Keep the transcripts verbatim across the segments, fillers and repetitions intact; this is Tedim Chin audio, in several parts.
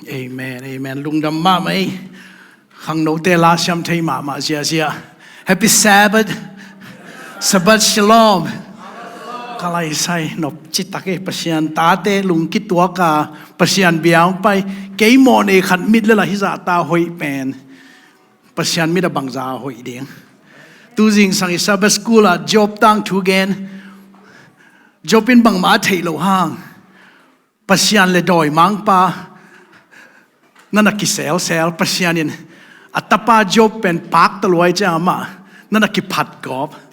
Amen, amen. Lungdam mahmah ei. Khangnote la siam thei mahmah ziahziah. Happy Sabbath. Shabbat Shalom. Ka lai sai nop citak ei, Pasian tate lungkituak a, Pasian bia hong pai. Kei mawhnei khat mit le la hizah ta hoih pen, Pasian mit a bangza hoih ding. Tu zingsang i Sabbath School ah Job tangthu gen. Job in bangmah a theih loh hang, Pasian le dawimangpa na na kiselsel, Pasian in a tapa Job pen pakta luai ciang amah na na kiphat gawp.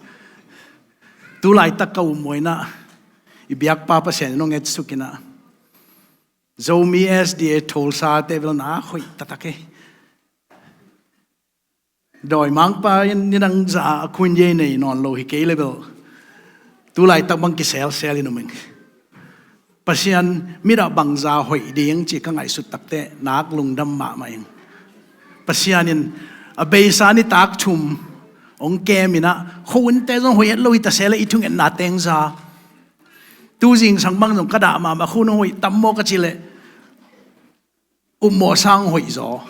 Tu laitak ka um uh inah, i biakpa Pasian in hong etsuk inah, Zomi S D A Tulsa te bel na hoih taktak ei. Dawimangpa in nidang za a khuin yei nei nawn lo hi kei le bel, tu laitak bang kiselsel in um ing. Pasian mit a bangza hoih ding ci ka ngaihsut takteh nak lungdam mahmah ing. Pasian in a beisa nitak thum hong kem inah, khuinte zong hoih het lo hi ta se le i thungetna tengza. Tu zingsang bang zong ka dah mahmah, khun hong hoih tam maw ka cih leh, upmawh sang hoih zaw.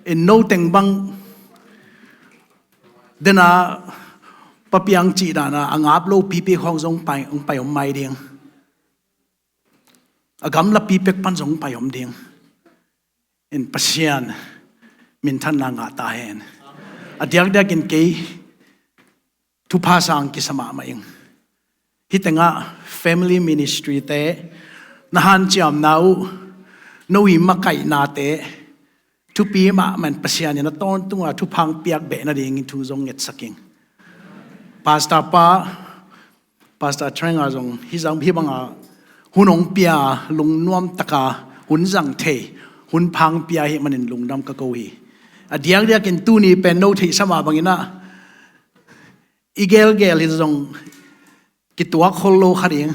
In no teng bang dena papiang cih dana a ngap lo pipi khawng zong pai, hong pai om mai ding. A gamla pipek pan zong pai om ding. In Pasian minthanna ngah ta hen. A diakdiakin kei thupha sang kisa mahmah ing. Hih tengah family ministry te na hanciamna uh, no i makaihnate thupi mahmah in Pasian in a tawntunga thupha hong piak beh nadingin thu zong ngetsak ing. Pastor pa, Pastor Trenga zong hih zang, hih banga hun hong pia, lungnuam taka hun zang thei hun pha hong pia ahih manin lungdam ka ko hi. A diakdiakin tuni pen no theihsa mah bang inah, i gelgel hi zong kituak khol lo kha ding.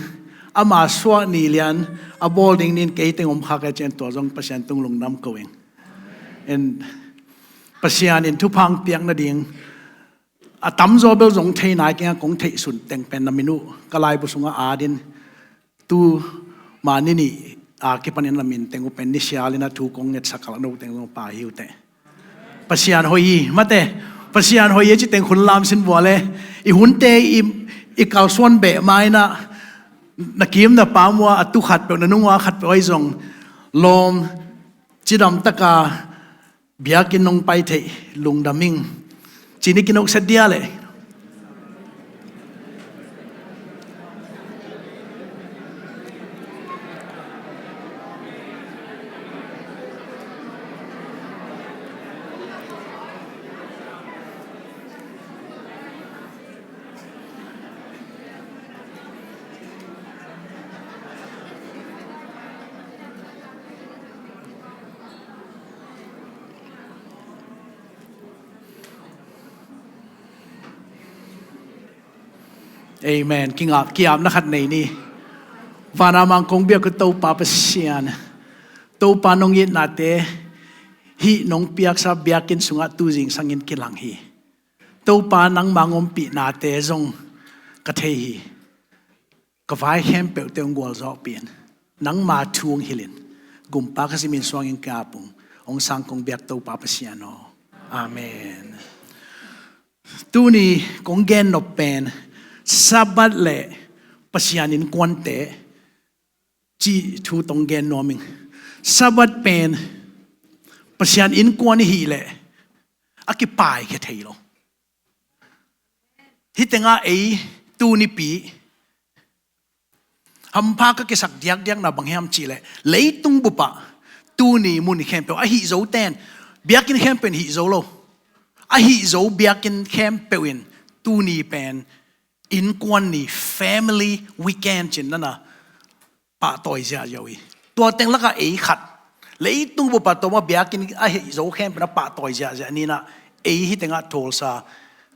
Ama suah ni lian a bawl ding ni in kei teng om kha ka cih ciang tua zong Pasian tung lungdam ko ing. In Pasian in thupha hong piak nading a tamzaw bel zong thei nai keng a, kong theih sun teng pen na min uh ka laibu sungah at in, tu mah ni nih a kipanin na min teng uh pen ni sial inah thu kong ngetsak a, no teng zong pha hi uh teh. Pasian hoih hi mate. Pasian hoih hi a ci teng khun lam sin bual e. I hunte i, i kalsuan beh ma inah, na kim na pam uh a, a tu khat peuh, na nung uh a khat peuh ahi zong, lawm cidam taka biakinn hong pai theih lungdam ing. Cih ni kinokset dia leh. Amen. Kingap, kiapna khat nei ni. Vana mang kong biak uh Topa Pasian, Topa nong itnate hih nong piaksa biakinn sungah tu zingsangin kilang hi. Topa nangmah hong ompihnate zong ka thei hi. Ka vai khempeuhte hong gualzawhpih in, nangma thu hong hilh in, Gumpa Kha Siangtho min suangin ka ap ung. Hong sang kong biak Topa Pasian aw. Amen. Tuni kong gen nop pen Sabbath le Pasian innkuante cih thu tong gen nuam ing. Sabbath pen Pasian innkuan i hih leh a kipaikhia thei lo. Hih tengah ei tunipi hampha ka kisak diakdiakna bang hiam cih leh, leitung bupah tuni mun khempeuh a hih zo ten, biakinn khempeuh in hih zo lo, a hih zo biakinn khempeuh in tuni pen innkuan ni, family weekend ci-in na na pahtawi ziahziah uh hi. Tua teng lakah ei khat, leitung bupah tua mah biakinn a hih zo khempeuh in a pahtawi ziahziah ni inah, ei hih tengah Tulsa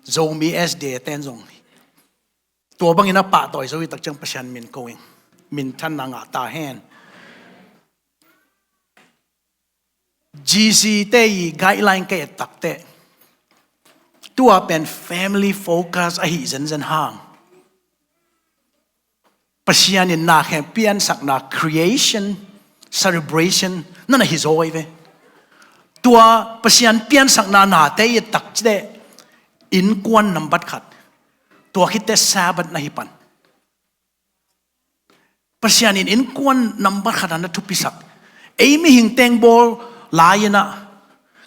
Zomi S D A ten zong tua bangin a pahtawi zo hi tak ciang Pasian min ko ing. Minthanna ngah ta hen. G C te i guideline ka et takteh, tua pen family focus ahih zenzen hang, Pasian in na khempeuh piansakna, creation, celebration na na hi zaw hi ve. Tua Pasian piansakna nate i et tak ciang innkuan nambat khat, tua khit teh Sabbath na hi pan. Pasian in innkuan nambat khat a na thupisak. Ei mihing teng bawl lai-in ah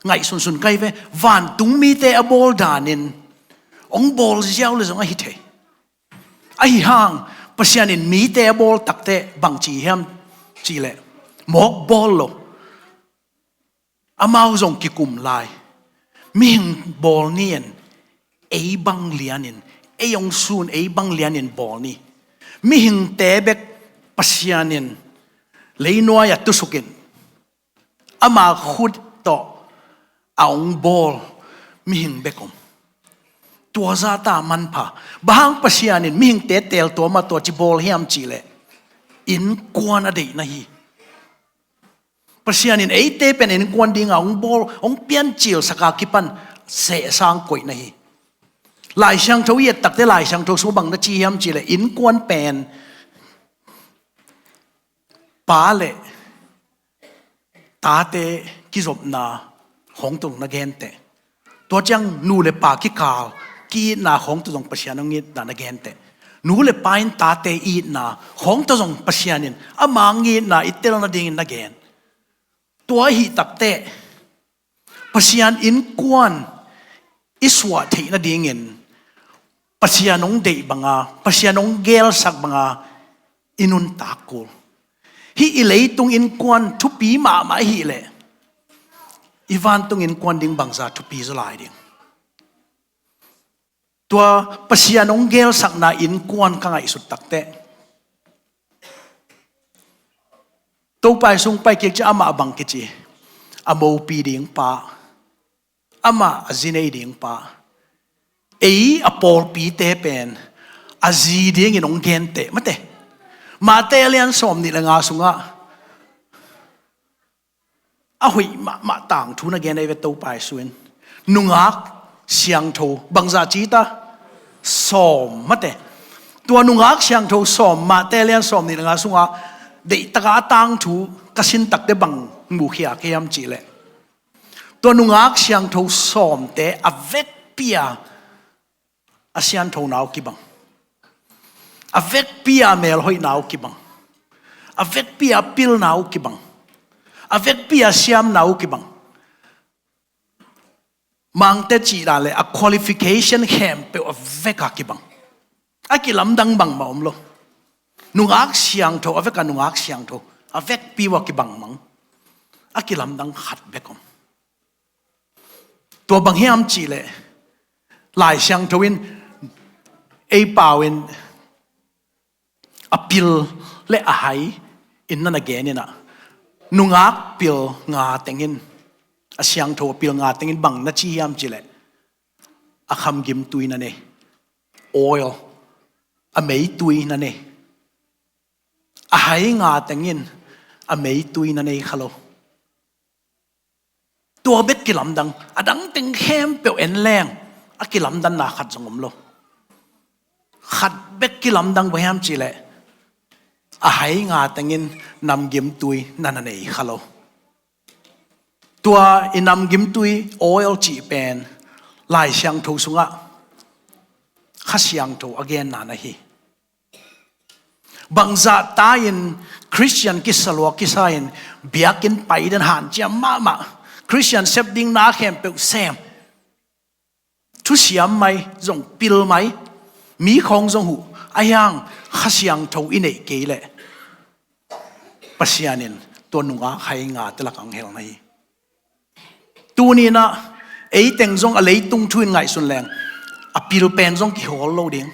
ngaihsunsun ka hi ve. Vantung mite a bawl danin hong bawl ziau le zong a hi thei. Ahi hang, Pasian in mite a bawl tak teh bang ci hiam cih leh, mawk bawl lo. Amau zong kikum lai. Mihing bawl ni in, ei bang lianin, ei hong sun, ei bang lianin bawl ni. Mihingte bek Pasian in leinuai-ah tusukin, ama khut tawh a hong bawl mihing bek om. Tua zah ta manpha. Bang hang Pasian in mihingte teel tua mah tua ci bawl hiam cih leh, innkuan a deih na hi. Pasian in eite pen innkuan dinga hong bawl, hong piancilsak a kipan sehsa hong koih na hi. Lai Siangtho i et tak teh Lai Siangtho sung bang na ci hiam cih leh, innkuan pen pa le tate kizopna khawng tawh na gen teh. Tua ciang nu le pa kikal ki-itna khawng tawh zong Pasian hong itna na gen teh. Nu le pa in tate itna khawng tawh zong Pasian in ama hong itna i tel nadingin na gen. Tua ahih tak teh Pasian innkuan i suah theih nadingin Pasian hong deih banga, Pasian hong geelsak banga i nuntak kul. Hih i leitung innkuan thupi mahmah ahih leh, i vantung innkuan ding bangzah thupi zaw lai ding. Tua Pasian hong geelsakna innkuan ka ngaihsut tak teh, Topa i sung pai kik ciang amah bang kici, a mopi ding pa, amah a zi nei ding pa. Ei a pawlpite pen a zi dingin hong gen teh, mate. Mate a lian sawm nih le nga sungah a hoih mahmah tangthu na gen ei ve, Topa i sung in. Nungak siangtho bangzah ci ta? Sawm, mate. Tua nungak siangtho sawm, Mate a lian sawm nih le nga sungah deihtakin a tangthu ka sin tak teh bang mukhia ka hiam cih leh, tua nungak siangtho sawmte a vekpi-a a sianthona uh kibang. A vekpi-a melhoihna uh kibang. A vekpi-a pilna uh kibang. A vekpi-a siamna uh kibang. Mangte cih dan leh a qualification khempeuh a vek a kibang. A kilamdang bangmah om lo. Nungak siangtho, a vek a nungak siangtho, a vekpi uh a kibang mang. A kilamdang khat bek om. Tua bang hiam cih leh, Lai Siangtho in ei pau in a pil le a hai in na na gen in ah, nungak pil nga tengin, a siangtho a pil nga tengin bang na ci hiam cih leh, a khamgim tui na nei, oil, a meitui na nei. A hai nga tengin a meitui na nei kha lo. Tua bek kilamdang, a dang teng khempeuh en leng a kilamdanna khat zong om lo. Khat bek kilamdang bang hiam cih leh, a hai nga tengin namgim tui na na nei kha lo. Tua i namgim tui, oil cih pen Lai Siangtho sungah Kha Siangtho a genna na hi. Bangzah ta in Khristian kisa lua kisa in biakinn pai den hanciam mahmah, Khristian sep ding na khempeuh sem, thusiam mai, zong pil mai, mi khawng zong huh, ahi hang Kha Siangtho i neih kei leh Pasian in tua nungak hai ngate lakah hong hel na hi. Tuni in ah ei teng zong a leitung thu in ngaihsun leng, a pil pen zong kihawl lo ding.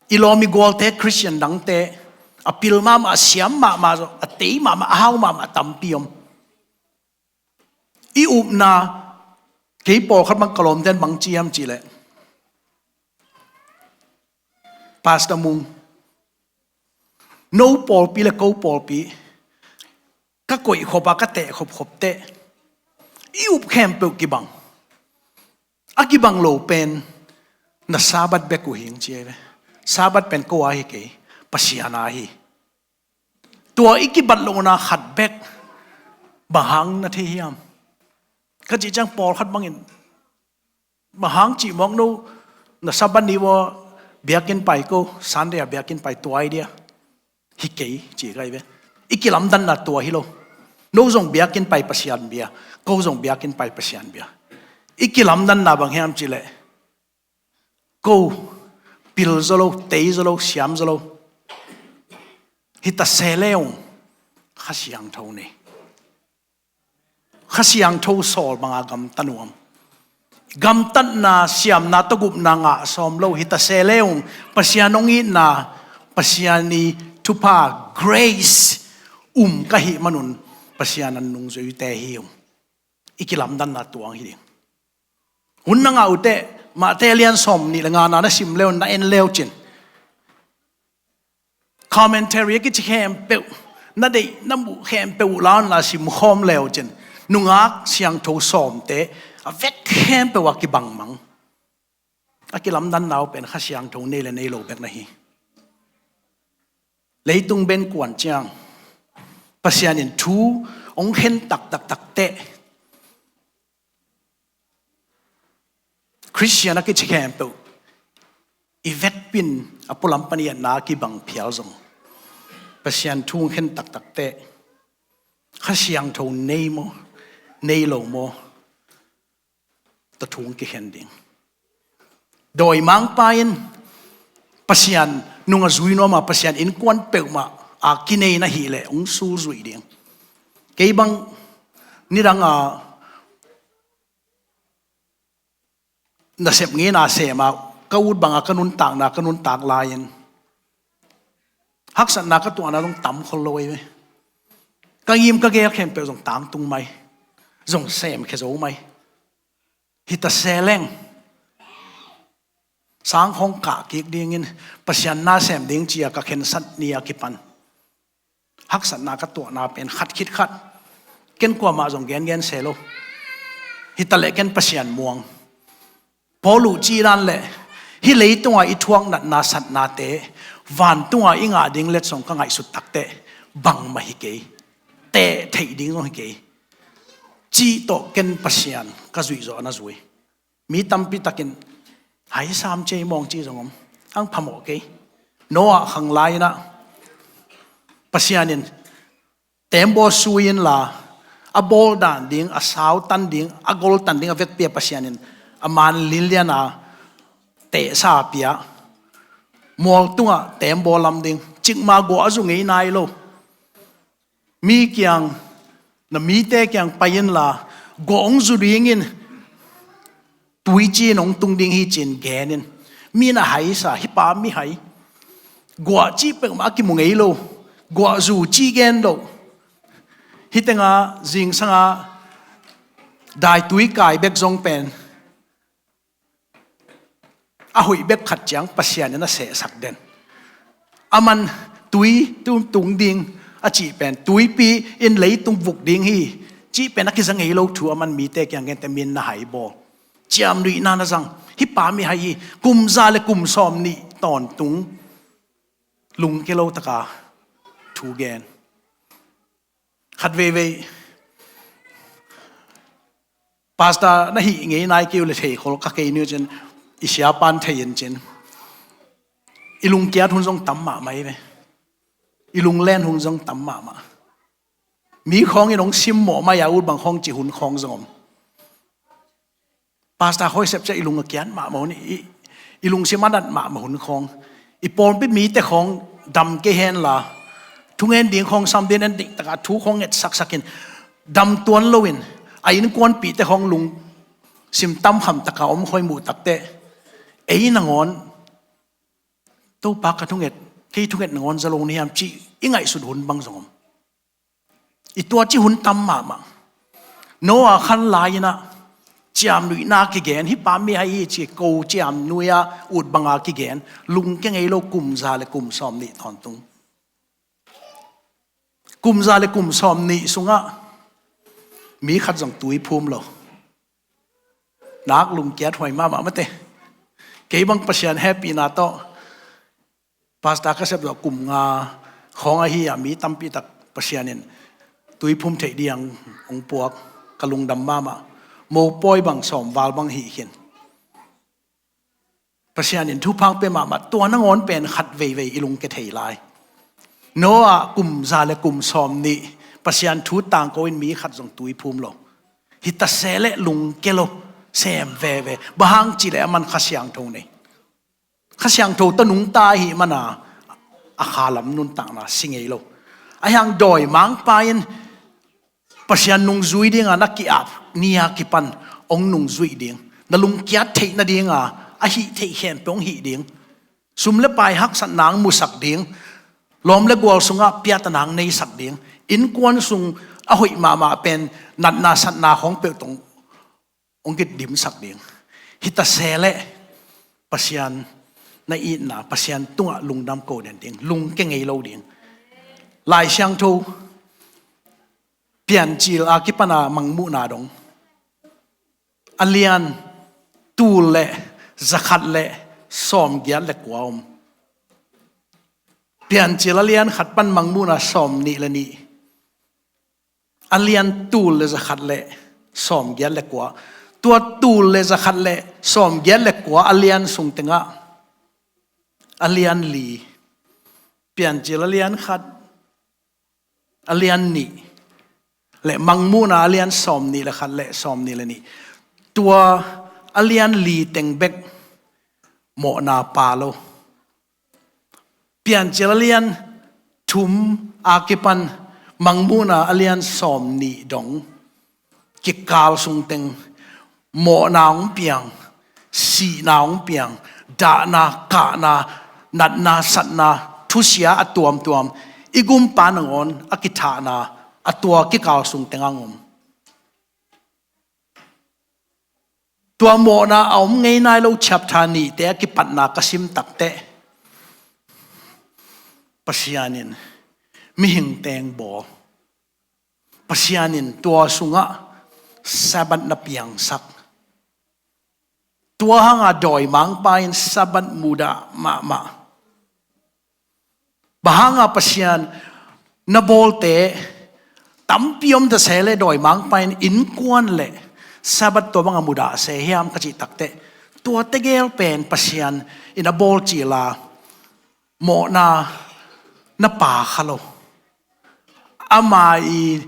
I lawm i gualte, Khristian dangte, a pil mahmah, a siam mahmah, a tei mahmah, a hau mahmah a tampi om. I upna, kei pawlkhat bang ka lawmte'n bang ci hiam cih leh, Pastor Mung, no pawlpi le ko pawlpi ka koih khop a, ka teh khopkhop teh, i up khempeuh kibang. A kibang lo pen na Sabbath bek uh hi ing, ci hi ve. Sabbath pen ko a hi kei, Pasian a hi. Tua i kibat lohna khat bek bang hang na thei hiam? Ka cih ciang pawlkhat bangin, bang hang cih mawk no, na Sabbath ni vaw biakinn pai ko, Sunday a biakinn pai tua hi dia. Hi kei, ci ka hi ve. I kilamdanna tua hi lo. No zong biakinn pai Pasian bia, ko zong biakinn pai Pasian bia. I kilamdanna bang hiam cih leh, ko pil zaw lo, tei zaw lo, siam zaw lo, hi ta se le ung, Kha Siangtho nei. Kha Siangtho sawl banga gamta nuam. Gamtatna, siamna tawh gupna ngah sawm lo, hi ta se le ung, Pasian hong itna, Pasian i thupha, grace, um ka hih manun, Pasian an nungzuite hi ung. I kilamdanna tuang hi ding. Hun na ngah uh teh, Mate lian sawm nih le nga na na sim le un, na en le uh cin, commentary a kici khempeuh, na deih na muh khempeuh uh la un la sim khawm le uh cin, nungak siangtho sawmte a vek khempeuh a kibang mang. A kilamdanna uh pen Kha Siangtho nei le nei lo bek na hi. Leitung ben kuan ciang Pasian in thu hong khen taktak takteh, Khristian a kici khempeuh i vekpi-in a pualam pan i etna a kibang phial zong, Pasian thu hong khen taktak teh, Kha Siangtho nei maw, nei lo maw, tua thu hong kikhen ding. Dawimangpa in Pasian nung a zui nuam a, Pasian innkuan peuhmah a kinei na hih leh hong sulzui ding. Kei bang nidang a nasep ngeina sem a, ka ut banga ka nuntakna ka nuntak lai-in, haksatna ka tuahna zong tam khol lo ei ve. Ka ngim ka gel khempeuh zong tangtung mai, zong semkhia zo mai. Hi ta se leng, sang khawng kah kik dingin, Pasian na sem ding ci-a ka khensat ni a kipan haksatna ka tuahna pen khat khit khat, ken kuamah zong gengen se lo. Hi ta leh ken Pasian muang. Paul uh cih dan leh, hih leitunga i thuak natna satnate vantunga i ngah ding letsong ka ngaihsut takteh, bangmah hi kei, teh theih ding zong hi kei, cih tawh ken Pasian ka zuih zawh a na zui. Mi tampi takin hai sam cei mawng cih zong om. Ang phamawh kei. Noah khang lai-in ah Pasian in teembaw sui inla, a bawl dan ding, a sau tan ding, a gol tan ding a vekpi-a Pasian in a man linliana tehsa pia, mual tungah teembaw lam ding, cikmah guah a zu ngei nai lo. Mi kiang, na mite kiang pai inla, guah hong zu dingin, tuici in hong tung ding hi ci-in gen in. Mi in a haisa, hih pa mihai. Guah cih peuhmah a kimu ngei lo, guah zu cih gen lo. Hih tengah zingsanga daitui kai bek zong pen a hoih bek khat ciang Pasian in a sehsak den. A man tui tung ding a cih pen, tuipi in leitung vuk ding hi cih pen a kiza ngei lo thu a man mite kiang genteh, mi in na hai bawl. Ciamnuihna na zang. Hih pa mihai hi, kum za le kum sawm nih tawntung lungke lo taka thu gen. Khat veivei, pastor na hih ngei nai kei uh leh thei khol ka kei ni uh cin, i siapan thei in cin, i lungkiat hun zong tam mahmah hi ve. I lunglen hun zong tam mahmah. Mi khawng in hong simmawh mai-a ut bang khawng cih hun khawng zong om. Pastor khawi sep ciah i lung a kiat mahmah hun, i, i lungsim a nat mahmah hun khawng, i pawlpi mite khawng dam kei henla, thungen ding khawng sam ding en ding taka thu khawng nget saksakin, dam tuan loin a innkuanpihte khawng lungsim tamkham taka om khawi muh takteh, ei nangawn Topa ka thunget, kei thunget nangawn za lo ni hiam cih i ngaihsut hun bang zong om. I tuaci hun tam mahmah. Noah khan lai-in ah ciamnuihna kigen, hih pa mihai hi ci ko ciamnuih-a ut banga kigen, lungke ngei lo kum za le kum sawm nih tawntung. Kum za le kum sawm nih sungah mi khat zong tui phum lo. Nak lungkiat huai mahmah mate. Kei bang Pasian hehpihna tawh pastor ka sep zawh kum nga, khawng ahi a, mi tampi tak Pasian in tuiphum theih ding hong puak, ka lungdam mahmah. Mopawi bang sawmval bang hih khin. Pasian in thupha hong pia mahmah, tua nangawn pen khat veivei i lungke thei lai. Noah kum za le kum sawmnih, Pasian thu tangko in mi khat zong tuiphum lo. Hi ta se leh lungke lo, sem veve. Bang hang cih leh aman Kha Siangtho nei. Kha Siangtho tawh nungta ahih manin a khalam nuntakna si ngei lo. Ahi hang dawimangpa in Pasian nungzui ding a na ki-ap ni a kipan hong nungzuih ding, na lungkiat theih nading a, a hih theih khempeuh hong hih ding, sum le pai haksatna hong musak ding, lawm le gual sungah piahtana hong neisak ding, innkuan sung a hoih mahmah pen natna satna khawng peuh tawh hong kitdimsak ding. Hi ta se leh Pasian na itna, Pasian tungah lungdam ko den ding, lungke ngei lo ding. Lai Siangtho Piancil a kipan a Mangmuhna dong, a lian tul le za khat le sawmgiat le kua om. Piancil a lian khat pan Mangmuhna sawmnih le nih, a lian tul le za khat le sawmgiat le kua. Tua tul le za khat le sawmgiat le kua a lian sung tengah a lian li, Piancil a lian khat, a lian nih, le Mangmuhna a lian sawmnih le khat le sawmnih le nih, tua a lian li teng bek mawhna pha lo. Piancil a lian thum a kipan Mangmuhna a lian sawmnih dong kikal sung teng mawhna hong piang, sihna hong piang, dahna, kahna, natna, satna, thusia a tuamtuam, i gumpa nangawn a kithahna a tua kikal sung teng hong om. Tua mawhna a om ngei nai lo chapter nihte a kipatna ka sim takteh, Pasian in mihing teng bawl. Pasian in tua sungah Sabbath na piangsak. Tua hanga dawimangpa in Sabbath mudah mahmah. Bang hanga Pasian na bawlte tampi om ta se leh dawimangpa in innkuan le Sabbath tua banga mudah se hiam ka cih takteh, tua tegel pen Pasian in a bawl cil a mawhna na pha kha lo. Ama i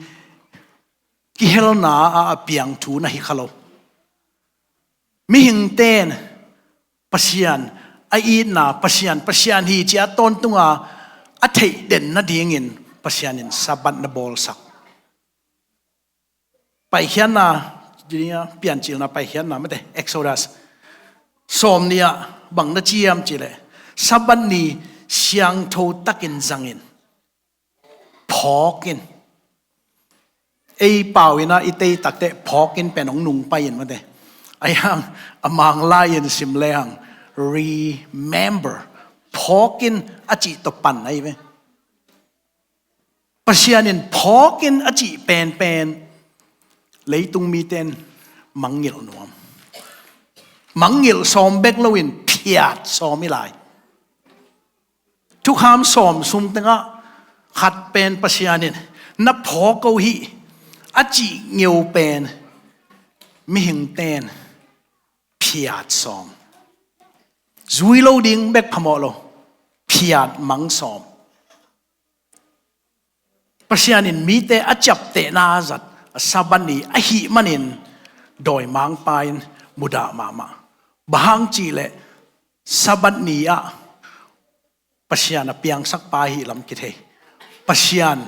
kihelna a, a piang thu na hi kha lo. Mihingte'n Pasian a itna, Pasian, Pasian hi ci-a tawntunga a theih den nadingin Pasian in Sabbath na bawlsak. Paikhiatna, Piancilna Paikhiatna mate, Exodus sawmnih ah bang na ci hiam cih leh, Sabbath ni siangtho takin zang in, phawk in. Ei pau in ah i tei takteh phawk in pen hong nungpai in mate. Ahi hang a Mang lai in sim lehang, remember, phawk in a cih tawh pan ahi ve. Pasian in phawk in a cih penpen leitung mite'n mangngilh nuam. Mangngilh sawm bek loin phiat sawm hi lai. Thukham sawm sung tengah khat pen Pasian in na phawk o hih a cih ngeu pen mihingte'n phiat sawm. Zui lo ding bek phamawh lo, phiat mang sawm. Pasian in mite a ciaptehna zat a Sabbath ni ahih manin dawimangpa in mudah mahmah. Bang hang cih leh Sabbath ni ah Pasian a piangsakpa ahih lam kithei. Pasian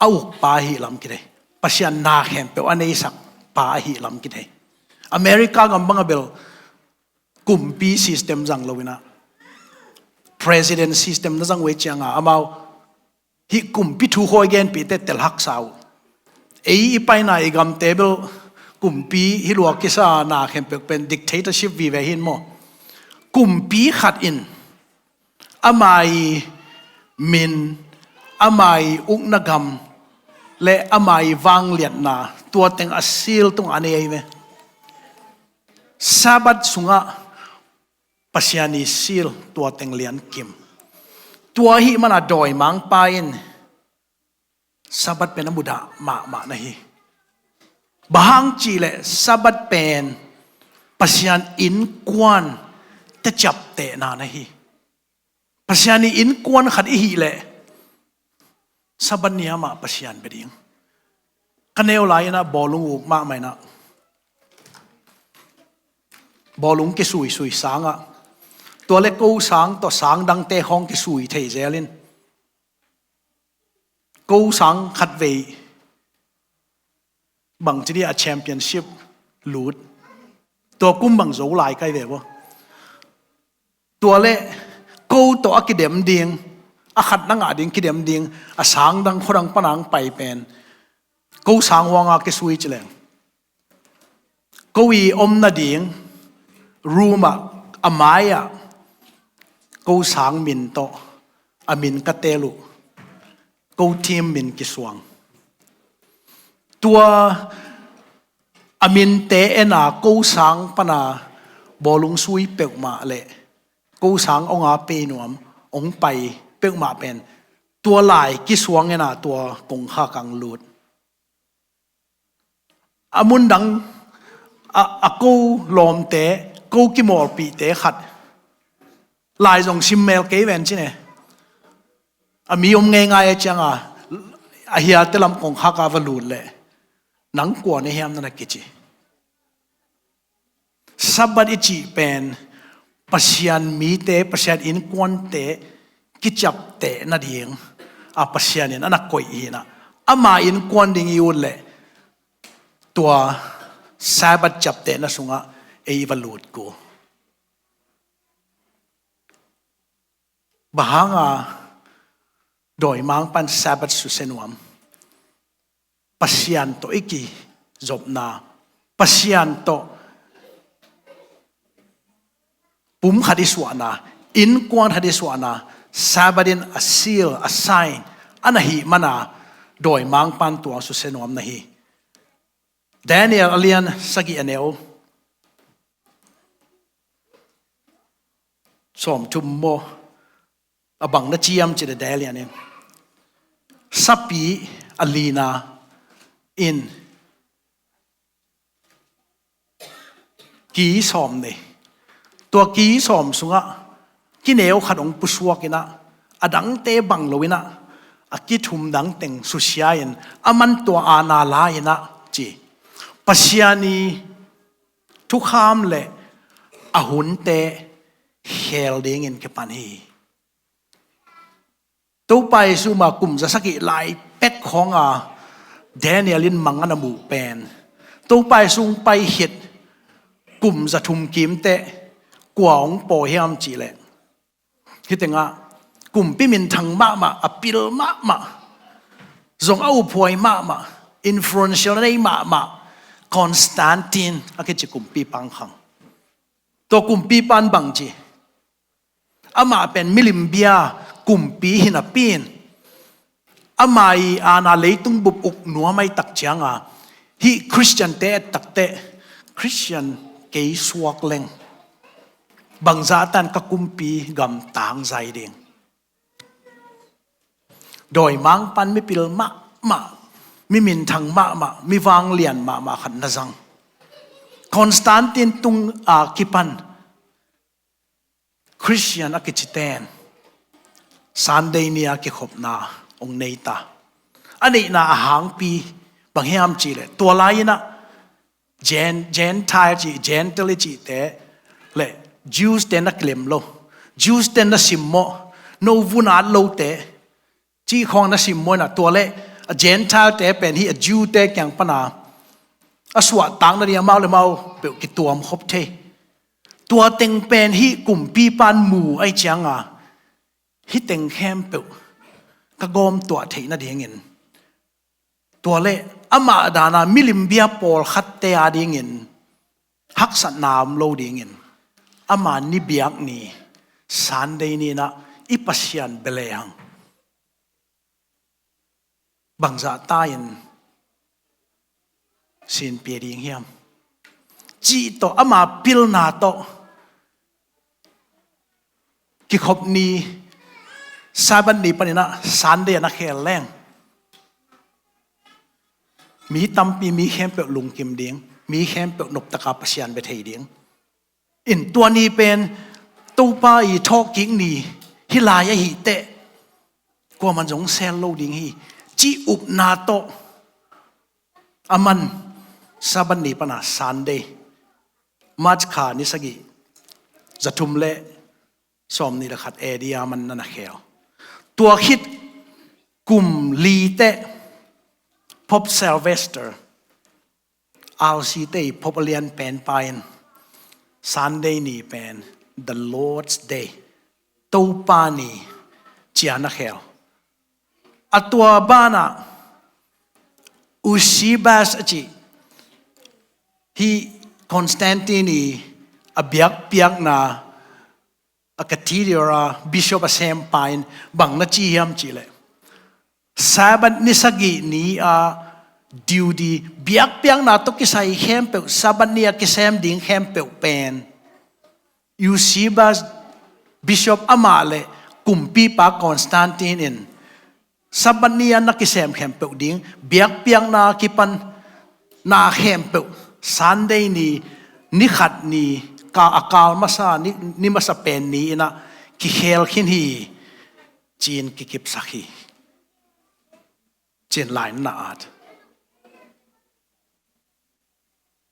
a ukpa ahih lam kithei. Pasian na khempeuh a neisakpa ahih lam kithei. America gam bang a bel kumpi system zang lo in ah, president system na zang uh ei ciangin amau hih kumpi thu khawi genpihte tel haksa uh. Ei i paina i gamte bel kumpi hi lua kisa, na khempeuh pen dictatorship vive hi maw. Kumpi khat in ama i min, ama i ukna gam le ama i vangliatna, tua teng a seal tung a nei ahi ve. Sabbath sungah Pasian i seal tua teng liankim. Tua ahih mana dawimangpa in Sabbath pen a mudah mahmah na hi. Bang hang cih leh Sabbath pen Pasian innkuan teciaptehna na hi. Pasian ii innkuan khat i hih leh Sabbath ni-a mah Pasian bia ding. Ka neu lai-in ah bawlung uk mahmah in ah, bawlung kisuisui sangah, tua leh ko sang tawh sang dangte khawng kisui thei zel in, ko sang khatvei bangci dih a championship lut, tua kum bang Zolai kai ve maw. Tua leh ko tawh a kidem ding, a khat na ngah ding kidem ding a sang dang khuadang pan a hong pai pen ko sang huang a kisui ci leng, ko ii om nading room ah, a mai-ah ko sang min tawh a min ka teel uh, ko team min kisuang. Tua a minte en a ko sang pan a bawlung sui peuhmah leh ko sang hong a pei nuam, hong pai peuhmah pen tua lai kisuang in ah tua kongkhak ah hong lut. A mundang a, a ko lawmte, ko kimawlpihte khat lai zong sim mel kei ven ci ne. A mi om ngeingai a ciang a, a hialte lam kongkhak ah va lut leh, "Nang kua na hiam?" na na kici. Sabbath i cih pen Pasian mite, Pasian innkuante kiciapteh nading a Pasian in a na koih hi in ah, ama innkuan ding i ut leh tua Sabbath ciaptehna sungah ei i va lut kul. Bang hang a dawimangpa'n Sabbath susia nuam? Pasian tawh i kizopna, Pasian tawh pum khat i suahna, innkuan khat i suahna, Sabbath in a seal, a sign a na hih man a dawimangpa'n tua susia nuam na hi. Daniel a lian sagih, a neu sawmthum maw, a bang na ci hiam cih leh Daniel in, sapi a lina in ki sawm nei. Tua ki sawm sungah kineu khat hong pusuak in ah, a dangte bang lo in ah, a kithum dang teng susia in, aman tua aana la in ah ci. Pasian ii thukham leh a hunte khel dingin kipan hi. Topa Jesu ma kum za sagih lai pek khawng a Daniel in mang a na muh pen, Topa Jesu hong pai khit kum za thum kim teh kua hong pawi hiam cih leh, hih tengah kumpi minthang mahmah, a pil mahmah, zong a uphuai mahmah, influential a nei mahmah Constantine a kici kumpipa hong khang. Tua kumpipa'n bang ci? Amah pen milim bia kumpi hi napi in, ama ii aana leitung bup uk nuam ahih tak ciang a, hih Khristiante et tak teh, Khristian kei suak leng, bangzah ta'n ka kumpi gam tangzai ding? Dawimangpa'n mipil mahmah, mi minthang mahmah, mi vanglian mahmah khat na zang. Constantine tung a kipan Khristian a kicite'n Sunday ni-a kikhopna hong nei ta. A neihna a hangpi bang hiam cih leh, tua lai-in ah Gen-, Gentile cih, Gentile i cihte leh Jews-te na kilem lo, Jews-te na simmawh, no vun at lote cih khawng na simmawh in ah, tua leh a Gentile-te pen hih a Jew-te kiang pan a, a suahtakna ding amau leh amau peuh kituam khop thei. Tua teng pen hih kumpipa'n mu ahih ciang a, hih teng khempeuh ka gawm tuah theihna dingin, tua leh amah dan a milim bia pawlkhatte a dingin haksatna om lo dingin, ama ni biak ni, Sunday ni-in ah i Pasian bia lehang bangzah ta-in sin pia ding hiam cih tawh, ama pilna tawh kikhop ni Sabbath ni panin ah Sunday a na khel leng, mi tampi, mi khempeuh lungkim ding, mi khempeuh noptaka Pasian bia thei ding. In tua ni pen Topa i thawhkik ni hi lai ahih teh, kuaman zong sel lo ding hi, cih upna tawh aman Sabbath ni pana Sunday, March kha ni sagih, za thum le sawmnih le khat A D a man na na khel. Tua khit kum li teh Pope Sylvester, R C te i Pope a lian pen pa in Sunday ni pen the Lord's Day, Topa ni ci a na khel. A tua banah Eusebius a cih, hih Constantine i a biakpiakna a cathedral a bishop a sem pa in bang na ci hiam cih leh, Sabbath ni sagih ni a duty, biakpiakna tawh kisai khempeuh, Sabbath ni a kisem ding khempeuh pen Eusebius bishop amah le kumpipa Constantine in Sabbath ni a na kisem khempeuh ding, biakpiakna kipan na khempeuh Sunday ni, ni khat ni, ka a kal masa ni, ni masa pen ni in ah kikhel khin hi, ci-in kikipsak hi, ci-in lai na at.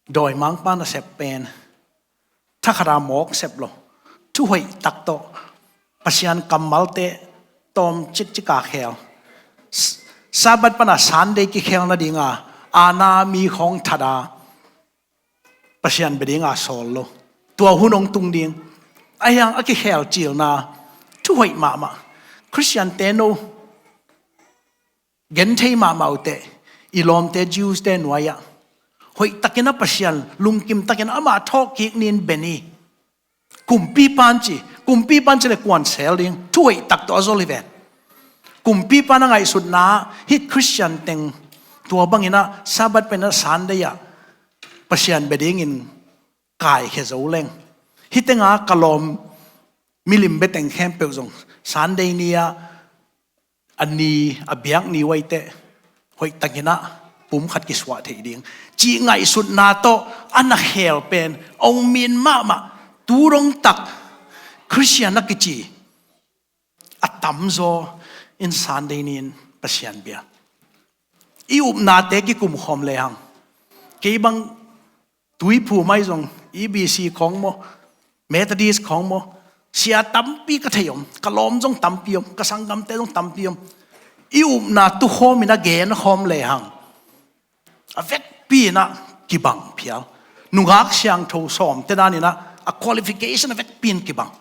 Dawimangpa nasep pen thakhata mawk sep lo, thuhoih tak tawh Pasian kammalte tawm cikcika khel, S-, Sabbath pana Sunday kikhel nadinga aana mi khawng thata Pasian bia dinga sawl lo. Tua hun hong tung ding. Ahi hang a kikhel cilna thuhoih mahmah. Khristiante no genthei mahmah uh teh, i lawmte Jews te nuai-ah hoihtakin a Pasian lungkim takin amah thawhkik nin bia ni. Kumpipan ci, kumpipan ci le kuan sel ding, thuhoih tak tawh a zol hi ven. Kumpipan a ngaihsutna hih Khristian teng tua bangin ah Sabbath pen a Sunday ah Pasian bia dingin kaikhia zo leng, hih tenga ka lawm milim bia teng khempeuh zong Sunday ni-ah a ni, a biak ni uh ahih teh hoihtakin ah pumkhat kisuah theih ding, cih ngaihsutna tawh a na khel pen hong min mahmah. Tu dong tak Khristian a kici a tamzaw in Sunday ni-in Pasian bia. I upnate kikum khawm lehang, kei bang Tuiphum ah zong E B C khawng maw, Methodist khawng maw, sia tampi ka thei om, ka lawm zong tampi om, ka sanggamte zong tampi om. I upna tukhawmin a genkhawm lehang, a vekpi in ah kibang phial. Nungak siangtho sawmte danin ah a qualification a vekpi in kibang.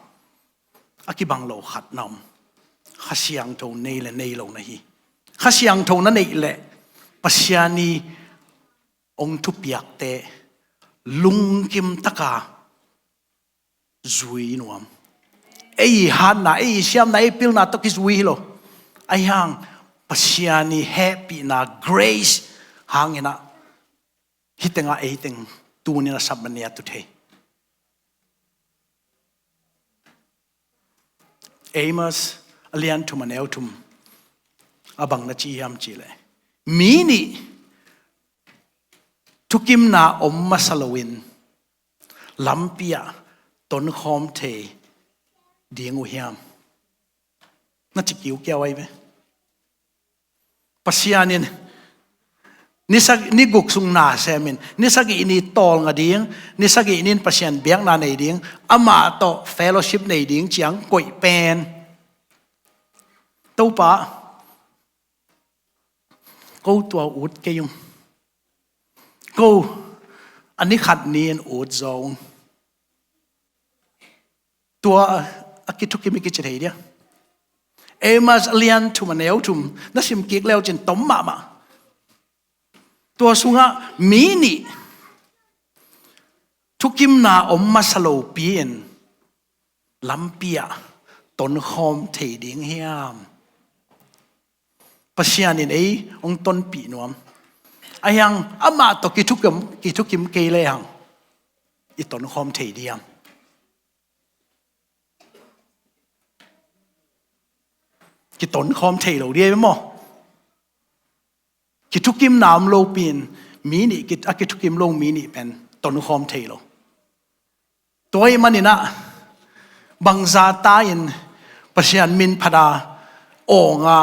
A kibang lo khat na om. Kha Siangtho nei le nei lo na hi. Kha Siangtho na neih leh Pasian i hong thupiakte lungkim taka zui nuam. Ei i hatna, ei i siamna, ei i pilna tawh kizui hi lo. Ahi hang Pasian i hehpihna, grace hangin ah hih tengah ei teng tuni-in a Sabbath ni a tu thei. Amos a lian thum a neu thum a bang na ci hiam cih leh, mi nih thukimna om masa loin lampi ah tonkhawm thei ding uh hiam? Na ci kiukiau ahi ve. Pasian in ni sa-, ni guk sung na semin, ni sagih ni tawlnga ding, ni sagih ni-in Pasian biakna nei ding, amah tawh fellowship nei ding ci-a koih pen, Topa, ko tua ut kei ung. Ko a ni khat ni-in ut zaw ung. Tua a kithukim i kici thei dia. Amos a lian thum a neu thum na sim kik leu cin tom mahmah. Tua sungah mi nih thukimna om masa lopi-in lampi ah tonkhawm thei ding hiam? Pasian in ei hong tonpih nuam. Ahi hang amah tawh kithukim, kithukim kei lehang i tonkhawm thei diam? kitonkhawm thei lo ding maw? Kithukimna om lopi-in mi nih, a kithukim lo mi nih pen tonkhawm thei lo. Tua ahih manin ah, bangzah ta-in Pasian min phat a, awng a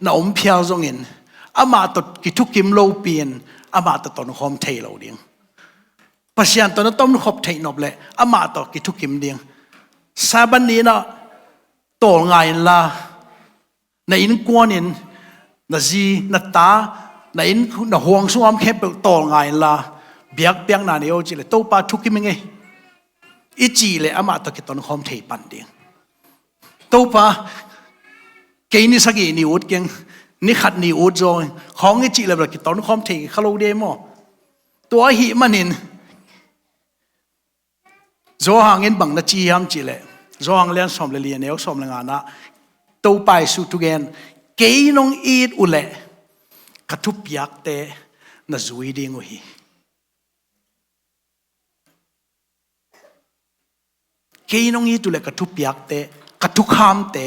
na om phial zongin, amah tawh kithukim lopi-in amah tawh tonkhawm thei lo ding. Pasian tawh na tonkhop theih nop leh amah tawh kithukim ding. Sabbath ni-in ah tawlnga inla, na innkuan in, na zi, na ta, na inn, na huang sungah om khempeuh tawlnga inla, biakpiakna nei o cih leh, Topa, thukim ing ei, i cih leh amah tawh kitonkhawm thei pan ding. Topa, kei ni sagih ni ut keng, ni khat ni ut zaw ing, khawng i cih leh bel kitonkhawm thei kha lo ding maw? Tua ahih manin Johan in bang na ci hiam cih leh, Johan lian sawm le li, a neu sawm le nga-na, Topa Jesu thugen, kei nong it uh leh ka thupiakte na zui ding uh hi. Kei nong it uh leh ka thupiakte, ka thukhamte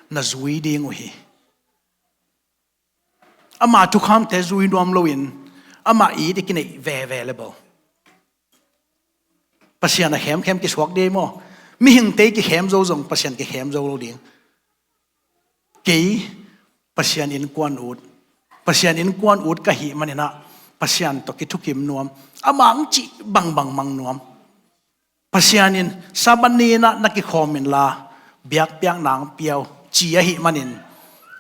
na zui ding uh hi. Ama thukhamte zui nuam loin ama it i kineih veve le bo. Pasian a khemkhem kisuak ding maw? Mihingte i kikhem zo zong Pasian kikhem zo lo ding. Kei Pasian innkuan ut, Pasian innkuan ut ka hih manin ah Pasian tawh kithukim nuam, amah hong cih bangbang mang nuam. Pasian in Sabbath ni-in ah na kikhawm inla, biakpiakna hong pia o, ci ahih manin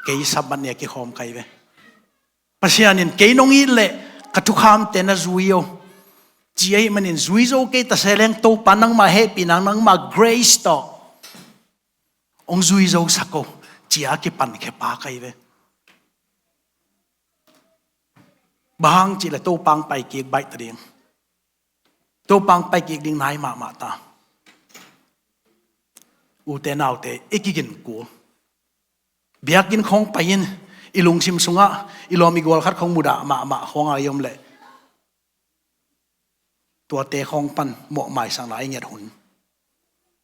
kei Sabbath ni-a kikhawm ka hi ve. Pasian in kei nong it leh ka thukhamte na zui o, ci ahih manin zui zo kei ta se leng Topa nangma hehpihna, nangma grace tawh hong zui zo sak o, ci-a kipankhia pa ka hi ve. Bang hang cih leh Topa hong pai kik baih ta ding. Topa hong pai kik ding nai mahmah ta. Ute naute, i kigin kul. Biakinn khawng pai-in i lungsim sungah i lawm i gual khat khawng mudah mahmah khawng a i om leh, tuate khawng pan mawh maisakna i nget hun.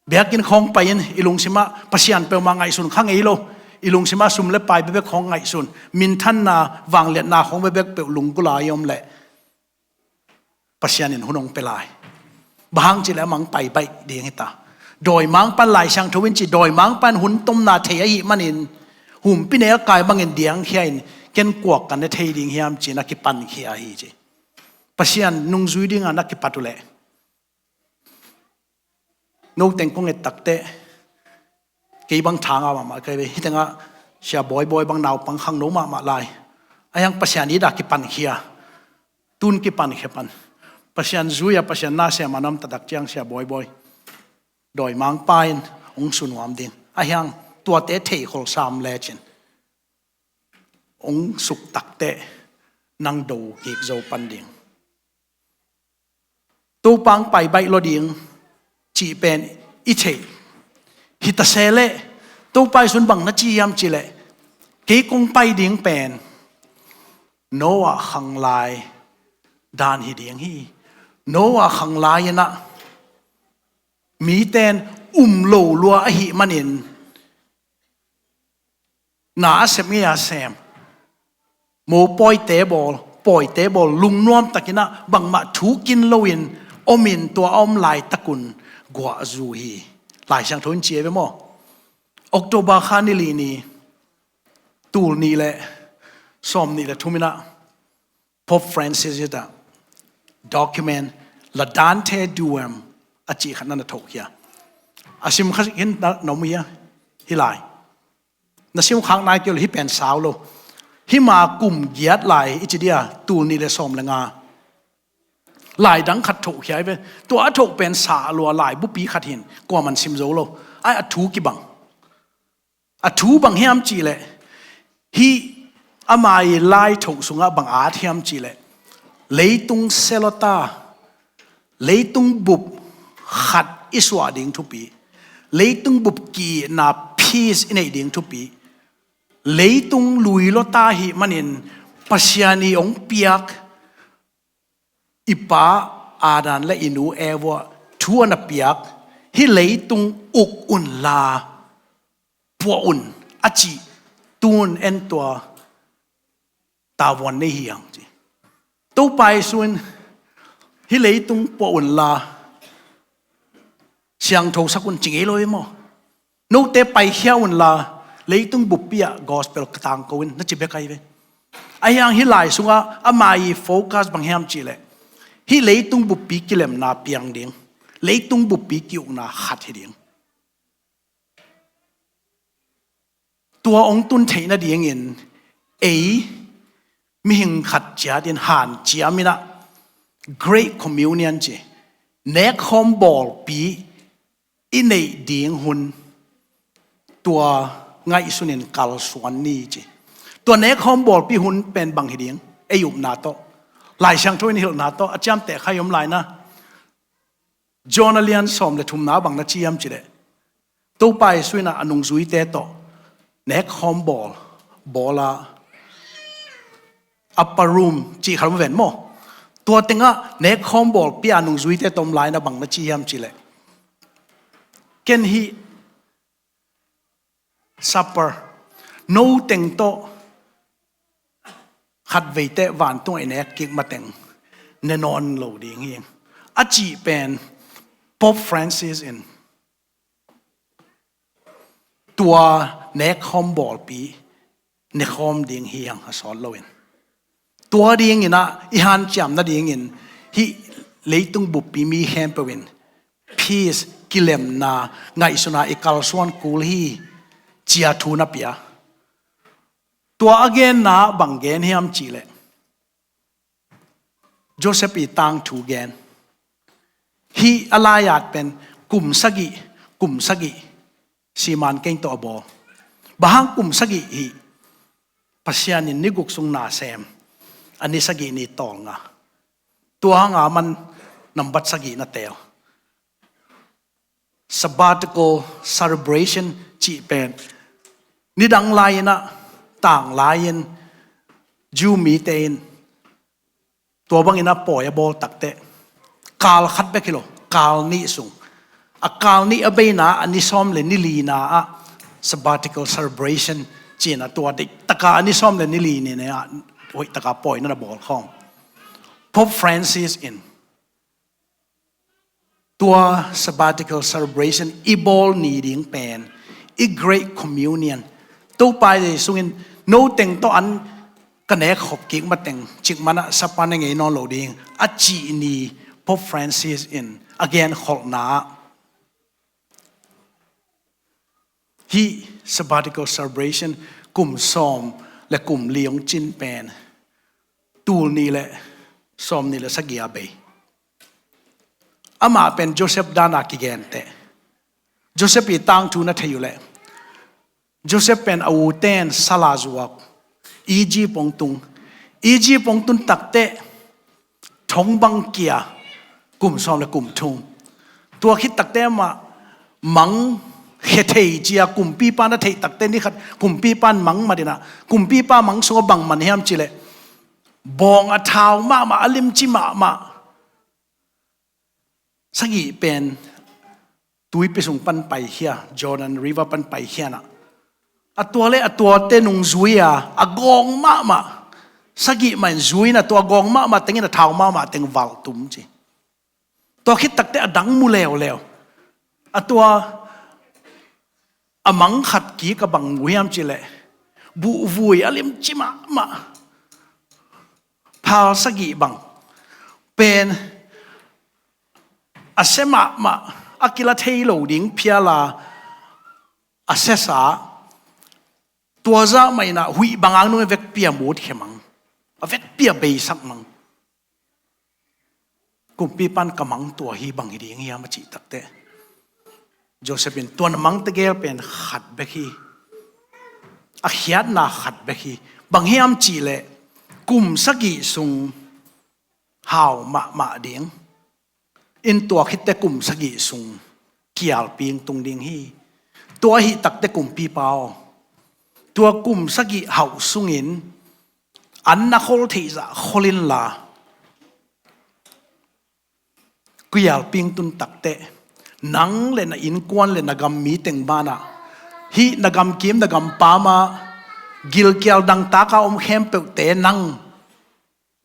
Biakinn khawng pai-in i lungsim ah Pasian peuhmah ngaihsun kha ngei lo, i lungsim ah sum le pai bekbek khawng ngaihsun, minthanna, vangliatna khawng bekbek peuh lunggulh a i om leh, Pasian in hun hong pia lai. Bang hang cih leh amah hong pai baih ding hi ta. Dawimangpa'n, Lai Siangtho in ci, dawimangpa'n hun tomna thei ahih manin, humpinelkai bangin diangkhia in, ken kuak ka ne thei ding hiam, ci-in a kipankhia hi ci. Pasian nungzui dinga na kipat uh leh, no teng kong et takteh, kei bang thangah mahmah ka hi ve. Hih tengah Sia Bawi Bawi bang naupang khangno mahmah lai. Ahi hang Pasian it a kipankhia, tun kipankhia pan. Pasian zui-a Pasian na sem a na om taktak ciang Sia Bawi Bawi, dawimangpa in hong su nuam ding. Ahi hang tuate theikhol sam lecin, hong suk takteh nang do kik zo pan ding. Topa hong pai baih lua ding cih pen i theih. Hi ta se leh, Topa Jesu'n bang na ci hiam cih leh, kei kong pai ding pen Noah khanglai dan hi ding hi. Noah khanglai-in ah mite'n um lo lua ahih manin, na a sep ngei a sem, mopawite bawl, pawite bawl, lungnuam takin ah bangmah thu kin loin omin, tua a om laitakun guah zu hi. Lai Siangtho in ci hi ve maw? October kha ni li ni, tul nih le sawm nih le thum in ah, Pope Francis in ah document Laudate Deum a cih khat na na thohkhia. A sim kha khin na, na om hia? Hih lai. Na sim khak nai kei uh leh hih pen sau lo. Hih ma kum giat lai i ci dia, tul nih le sawm le nga. Lai dang khat thohkhia hi ve. Tua a thoh pen sa lua laibupi khat hi in, kuaman sim zo lo. Ai, a thu kibang. A thu bang hiam cih leh, hih ama i lai thoh sungah bang at hiam cih leh, leitung se lua ta, leitung bup khat i suah ding thupi, leitung bup ki-itna, peace i neih ding thupi, leitung lui lua ta ahih manin Pasian i hong piak i pa Adam le i nu Eva thu a na piak, hih leitung uk unla, puah un, a cih tun en tua tavuan nei hi hang ci. Topa Jesu in hih leitung puah unla siangthosak un ci ngei lo hi maw? Note paikhia unla leitung buppi ah gospel ka tangko in na ci bek ahi ve. Ahi hang hih lai sungah ama i focus bang hiam cihleh hih leitung buppi kilemna piang ding, leitung buppi ki-ukna khat hi ding. Tua hong tun theih nadingin ei mihing khat ciatin hanciam in ah Great Communion ci, nekkhawm bawlpi i neih ding hun tua ngaihsunin kalsuan ni ci. Tua nekkhawm bawlpi hun pen bang hi ding? Ei upna tawh, Lai Siangtho in hilhna tawh a ciamteh kha i om lai na. John a lian sawm le thumna bang na ci hiam cihleh Topa Jesu in ah a nungzuite tawh nekkhawm bawl, bawl a, upper room cih khat om ven maw? Tua tengah nekkhawm bawlpi a nungzuite tawh om lai na bang na ci hiam cihleh ken hih supper no teng tawh khatveiteh vantungah i nek kik mateng ne nawn lo ding hi a cih pen Pope Francis in tua nekkhawm bawlpi nekhawm ding hi hang a sawt loin, tua dingin ah i hanciam nadingin hih leitung buppi mi khempeuh in peace, kilemna ngaihsuna i kalsuan kul hi cia thu na pia. Tua a genna bang gen hiam cihleh Joseph i tangthu gen. Hih a lai-at pen kum sagih, kum sagih siman keng tawh a bawl. Bang hang kum sagih hih? Pasian in ni guk sung na sem, a ni sagih ni tawlnga. Tua hanga man nambat sagih na teel. Sabbatical celebration cih pen nidang lai-in ah, tang lai-in Jew mite in tua bangin a pawi a bawl takteh kal khat bek hi lo, kal nih sung, a kal nih a beina a ni sawm le ni lina ah sabbatical celebration ci-in a tua deihtaka a ni sawm le ni lina ah hoihtaka pawi na na bawl khawm. Pope Francis in tua sabbatical celebration i bawl ni ding pen i Great Communion, Topa Jesu in no teng tawh an ka nek khop kik mateng cikmanah sapa ne ngei nawn lo ding a cih ni Pope Francis in a genkholhna ah hih sabbatical celebration kum sawm le kum li hong cin pen tul nih le sawm nih le sagih a bei. Amah pen Joseph dana kigenteh. Joseph i tangthu na thei uhleh Joseph pen a uten sala zuak Egypt hong tung. Egypt hong tun takteh thong bang kia kum sawm le kum thum. Tua khit takteh amah mang khia thei cia kumpipa na theih takteh ni khat kumpipa in mang mat in ah kumpipa mang sungah bang man hiam cihleh bawng a thau mahmah, a limci mahmah sagih pen tuipi sung pan paikhia, Jordan River pan paikhia in ah a tua le a tuate nungzui a a gawng mahmah sagih mah in zui in a tua gawng mahmah tengin a thau mahmah teng valh tum ci. Tua khit takteh a dang mu leuleu. A tua a mang khat kik a bang mu hiam cihleh buhvui a limci mahmah phal sagih bang pen a sia mahmah a kila thei lo ding phial a a siasa tua zah mah in ah huih bang ang nung a vekpi a mut khia mang, a vekpi a beisak mang. Kumpipa in ka mang tua hi, bang hi ding hiam a cih takteh Joseph in tua na mang tegel pen khat bek hi. A khiatna khat bek hi. Bang hiam cihleh kum sagih sung hau mahmah ding in tua khitteh kum sagih sung kialping tung ding hi. Tua ahih takteh kumpipa aw, tua kum sagih hauh sungin an na khol theihzah khol inla kialping tun takteh nang le na innkuan le na gam mi teng banah hih na gamkim na gampam ah Gilkial dangtaka om khempeuhte nang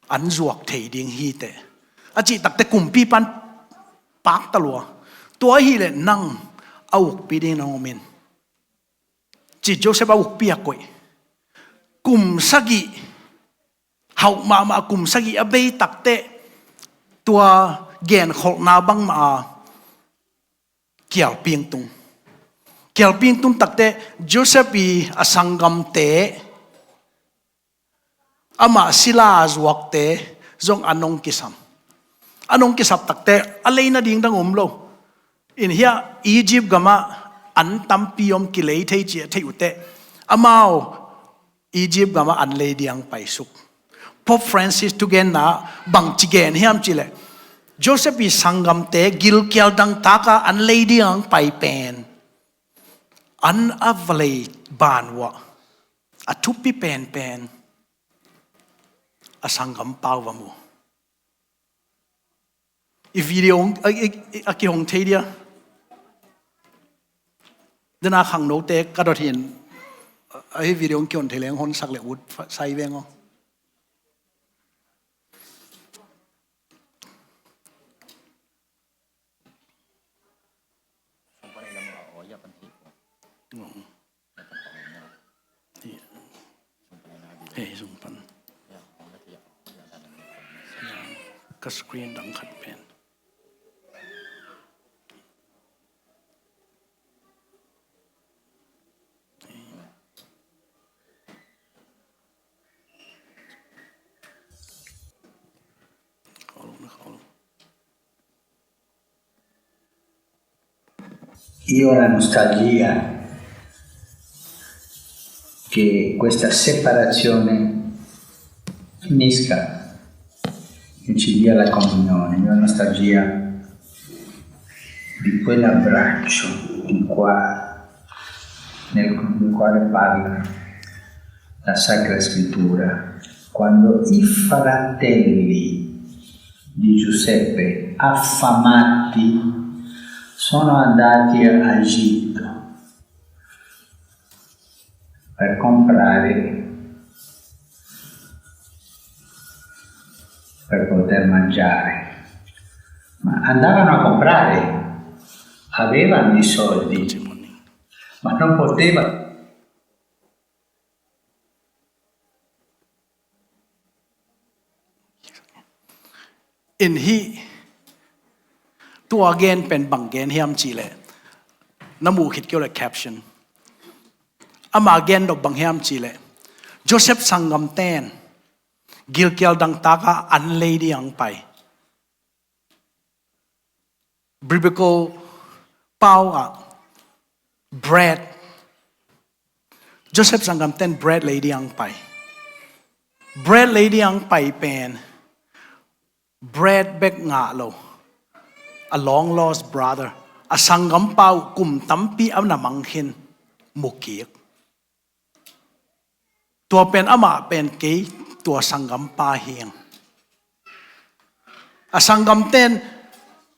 an zuak thei ding hi teh, a cih takteh kumpipa'n pakta lua. Tua ahihleh nang a ukpi ding nang om in, ci Joseph a ukpi a koih. Kum sagih, hauh mahmah kum sagih a bei takteh tua genkholhna bangmah a kialpingtung. Kialpingtung takteh Joseph ii a sanggamte, amah sila a zuakte zong a nong kisam. A nong kisap takteh a lei nading dang om lo. In hiah Egypt gamah an tampi om, kilei thei ci a theih uh teh, amau Egypt gamah an lei ding paisuk. Pope Francis thugenna bangci gen hiam cihleh, Joseph ii sanggamte gilkial dangtaka an lei ding pai pen, an a va lei ban uah a thupi penpen a sanggampa uh va mu. I video a, i, i, a kihong thei dia. Dena khangnote ka dot hin, a, hi video kihong thei leng hon sak le ut fa-, sai veng aw. Hei, sung pan. Ka screen dang khat pen. Io ho la nostalgia che questa separazione finisca e ci dia la comunione. Io ho la nostalgia di quell'abbraccio di qua-, nel, nel quale parla la Sacra Scrittura, quando i fratelli di Giuseppe, affamati, sono andati a Egitto per comprare, per poter mangiare. Ma andavano a comprare, avevano i soldi, ma non potevano. In hih tua gen pen bang gen hiam cihleh, na muh khit kei uh leh caption, ama gen dok bang hiam cihleh, Joseph sanggamte'n gilkial dangtaka an lei ding pai. Biblical pau ah bread. Joseph sanggamte'n bread lei ding pai. Bread lei ding pai pen bread bek ngah lo, a long lost brother, a sanggampa uh kum tampi a na mang khin, mu kik. Tua pen amah pen kei, tua sanggampa hi ing. A sanggamte'n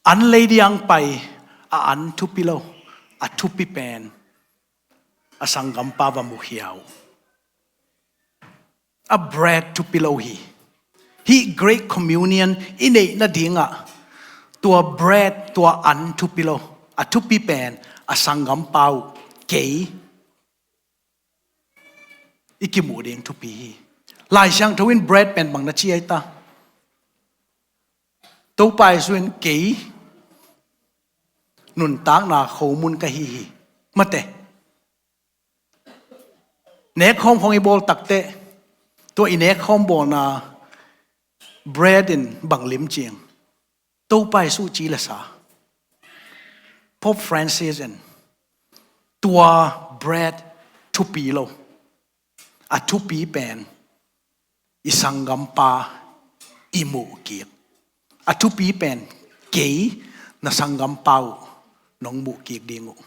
an lei ding pai, a an thupi lo, a thupi pen a sanggampa va mukhia uh. A bread thupi lo hi. Hih Great Communion i neih nadingah tua bread, tua an thupi lo, a thupi pen a sanggampa uh, kei, i kimuh ding thupi hi. Lai Siangtho in bread pen bang na ci ai ta? Topa Jesu in kei nuntakna khomun ka hi hi, mate. Nekkhawm khawng i bawl takteh, tua i nekkhawm bawlna bread in bang lim cing? Topa Jesu ci le sa. Pope Francis in tua bread thupi lo, a thupi pen i sanggampa i muh kik. A thupi pen kei, na sanggampa uh nong muh kik ding uh.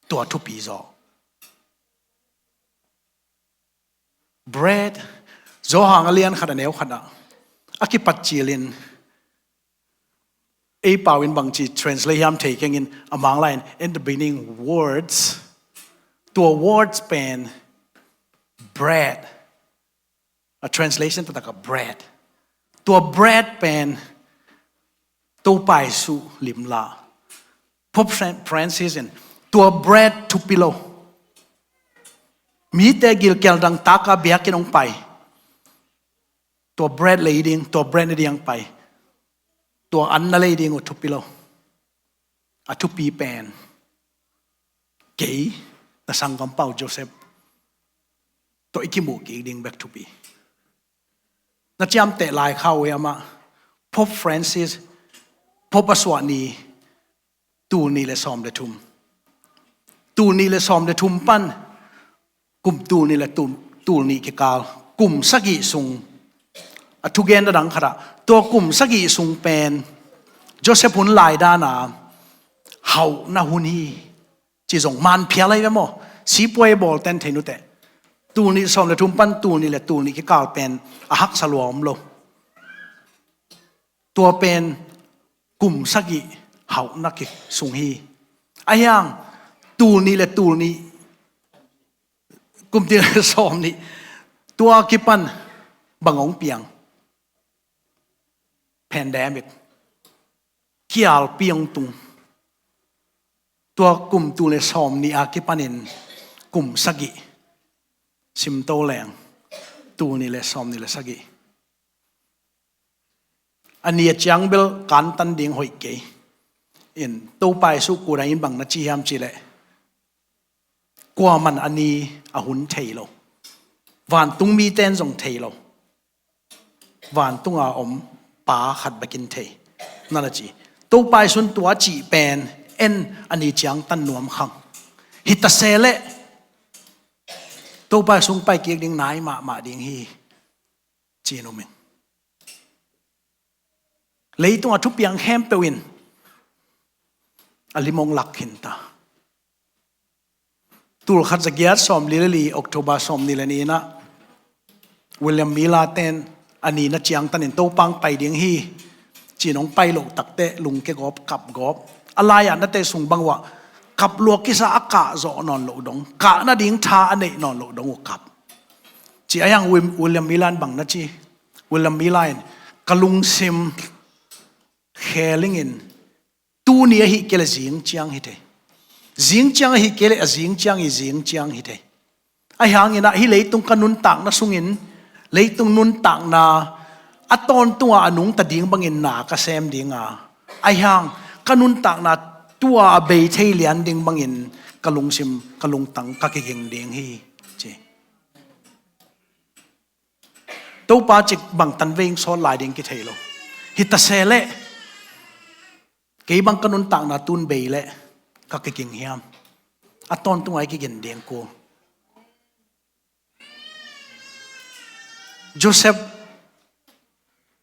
Tua thupi zaw. Bread, Johan a lian khat a neu khat ah a kipat cilin, ei pau in bangci translate hiam thei keng in, a Mang lai in, "In the beginning, Word." Tua Word pen bread. A translation taktak a bread. Tua bread pen Topa Jesu limla. Pope Fran-, Francis in tua bread thupi lo. Mite gilkial dangtak a biakinn hong pai. Tua bread lei ding, tua bread ne ding pai. Tua an na lei ding uh thupi lo. A thupi pen kei, na sanggampa uh Joseph tawh i kimuh kik ding bek thupi. Na ciamteh lai kha uh hiam ah, Pope Francis, Pope a suah ni, tul nih le sawm le thum. Tul nih le sawm le thum pan kum tul nih le tul, tul nih kikal, kum sagih sung. A thugen na dang khat ah, tua kum sagih sung pen Joseph hun lai dan a hauhna hun hi ci zong man phial ahi ve maw? Sipuai bawl ten thei nuteh. Tul nih sawm le thum pan tul nih le tul nih kikal pen a haksa lua om lo. Tua pen kum sagih hauhna kisung hi. Ahi hang tul nih le tul nih, kum tul nih le sawm nih, tua kipan bang hong piang? Pandemic. Kialpi hong tung. Tua kum tul nih le sawm nih a kipanin kum sagih. Simto leng, tul nih le sawm nih le sagih. A ni a ciang bel kantan ding hoih kei. In Topa Jesu kut ah in bang na ci hiam cih leh, kuaman a ni a hun thei lo. Vantung mite in zong thei lo. Vantung a om Pa khat bek in thei, na na ci. Topa Jesu in tua cih pen en a ni ciangtan nuam khang. Hi ta se leh Topa Jesu hong pai kik ding nai mahmah ding hi, ci-in um ing. Leitung a thupiang khempeuh in a lim hong lak khin ta. Tul khat za giat sawm li le li, October sawm nih le nih in ah, William Miller ten a ni na ciangtan in Topa hong pai ding hi, ci-in hong pai loh takteh lungke gawp, kap gawp. A lai-at nate sung bang uh ah kap lua kisa, a kah zawh nawn loh dong, kah nading tha a neih nawn loh dong uh kap. Ci a hiang Wil-, William Miller in bang na ci? William Miller in, ka lungsim kheling in, tuni ahih kei leh zing ciang hi thei. Zing ciang ahih kei leh a zing ciang i zing ciang hi thei. Ahi hangin ah hih leitung ka nuntakna sungin, leitung nuntakna a tawntung a a nungta ding bangin na ka sem ding a, ahi hang ka nuntakna tua a bei thei lian ding bangin ka lungsim, ka lungtang ka kiging ding hi, ci. Topa cih bang tanvei hong sawt lai ding kithei lo. Hi ta se leh kei bang ka nuntakna tun bei leh ka kiging hiam? A tawntung a i kigin ding kul. Joseph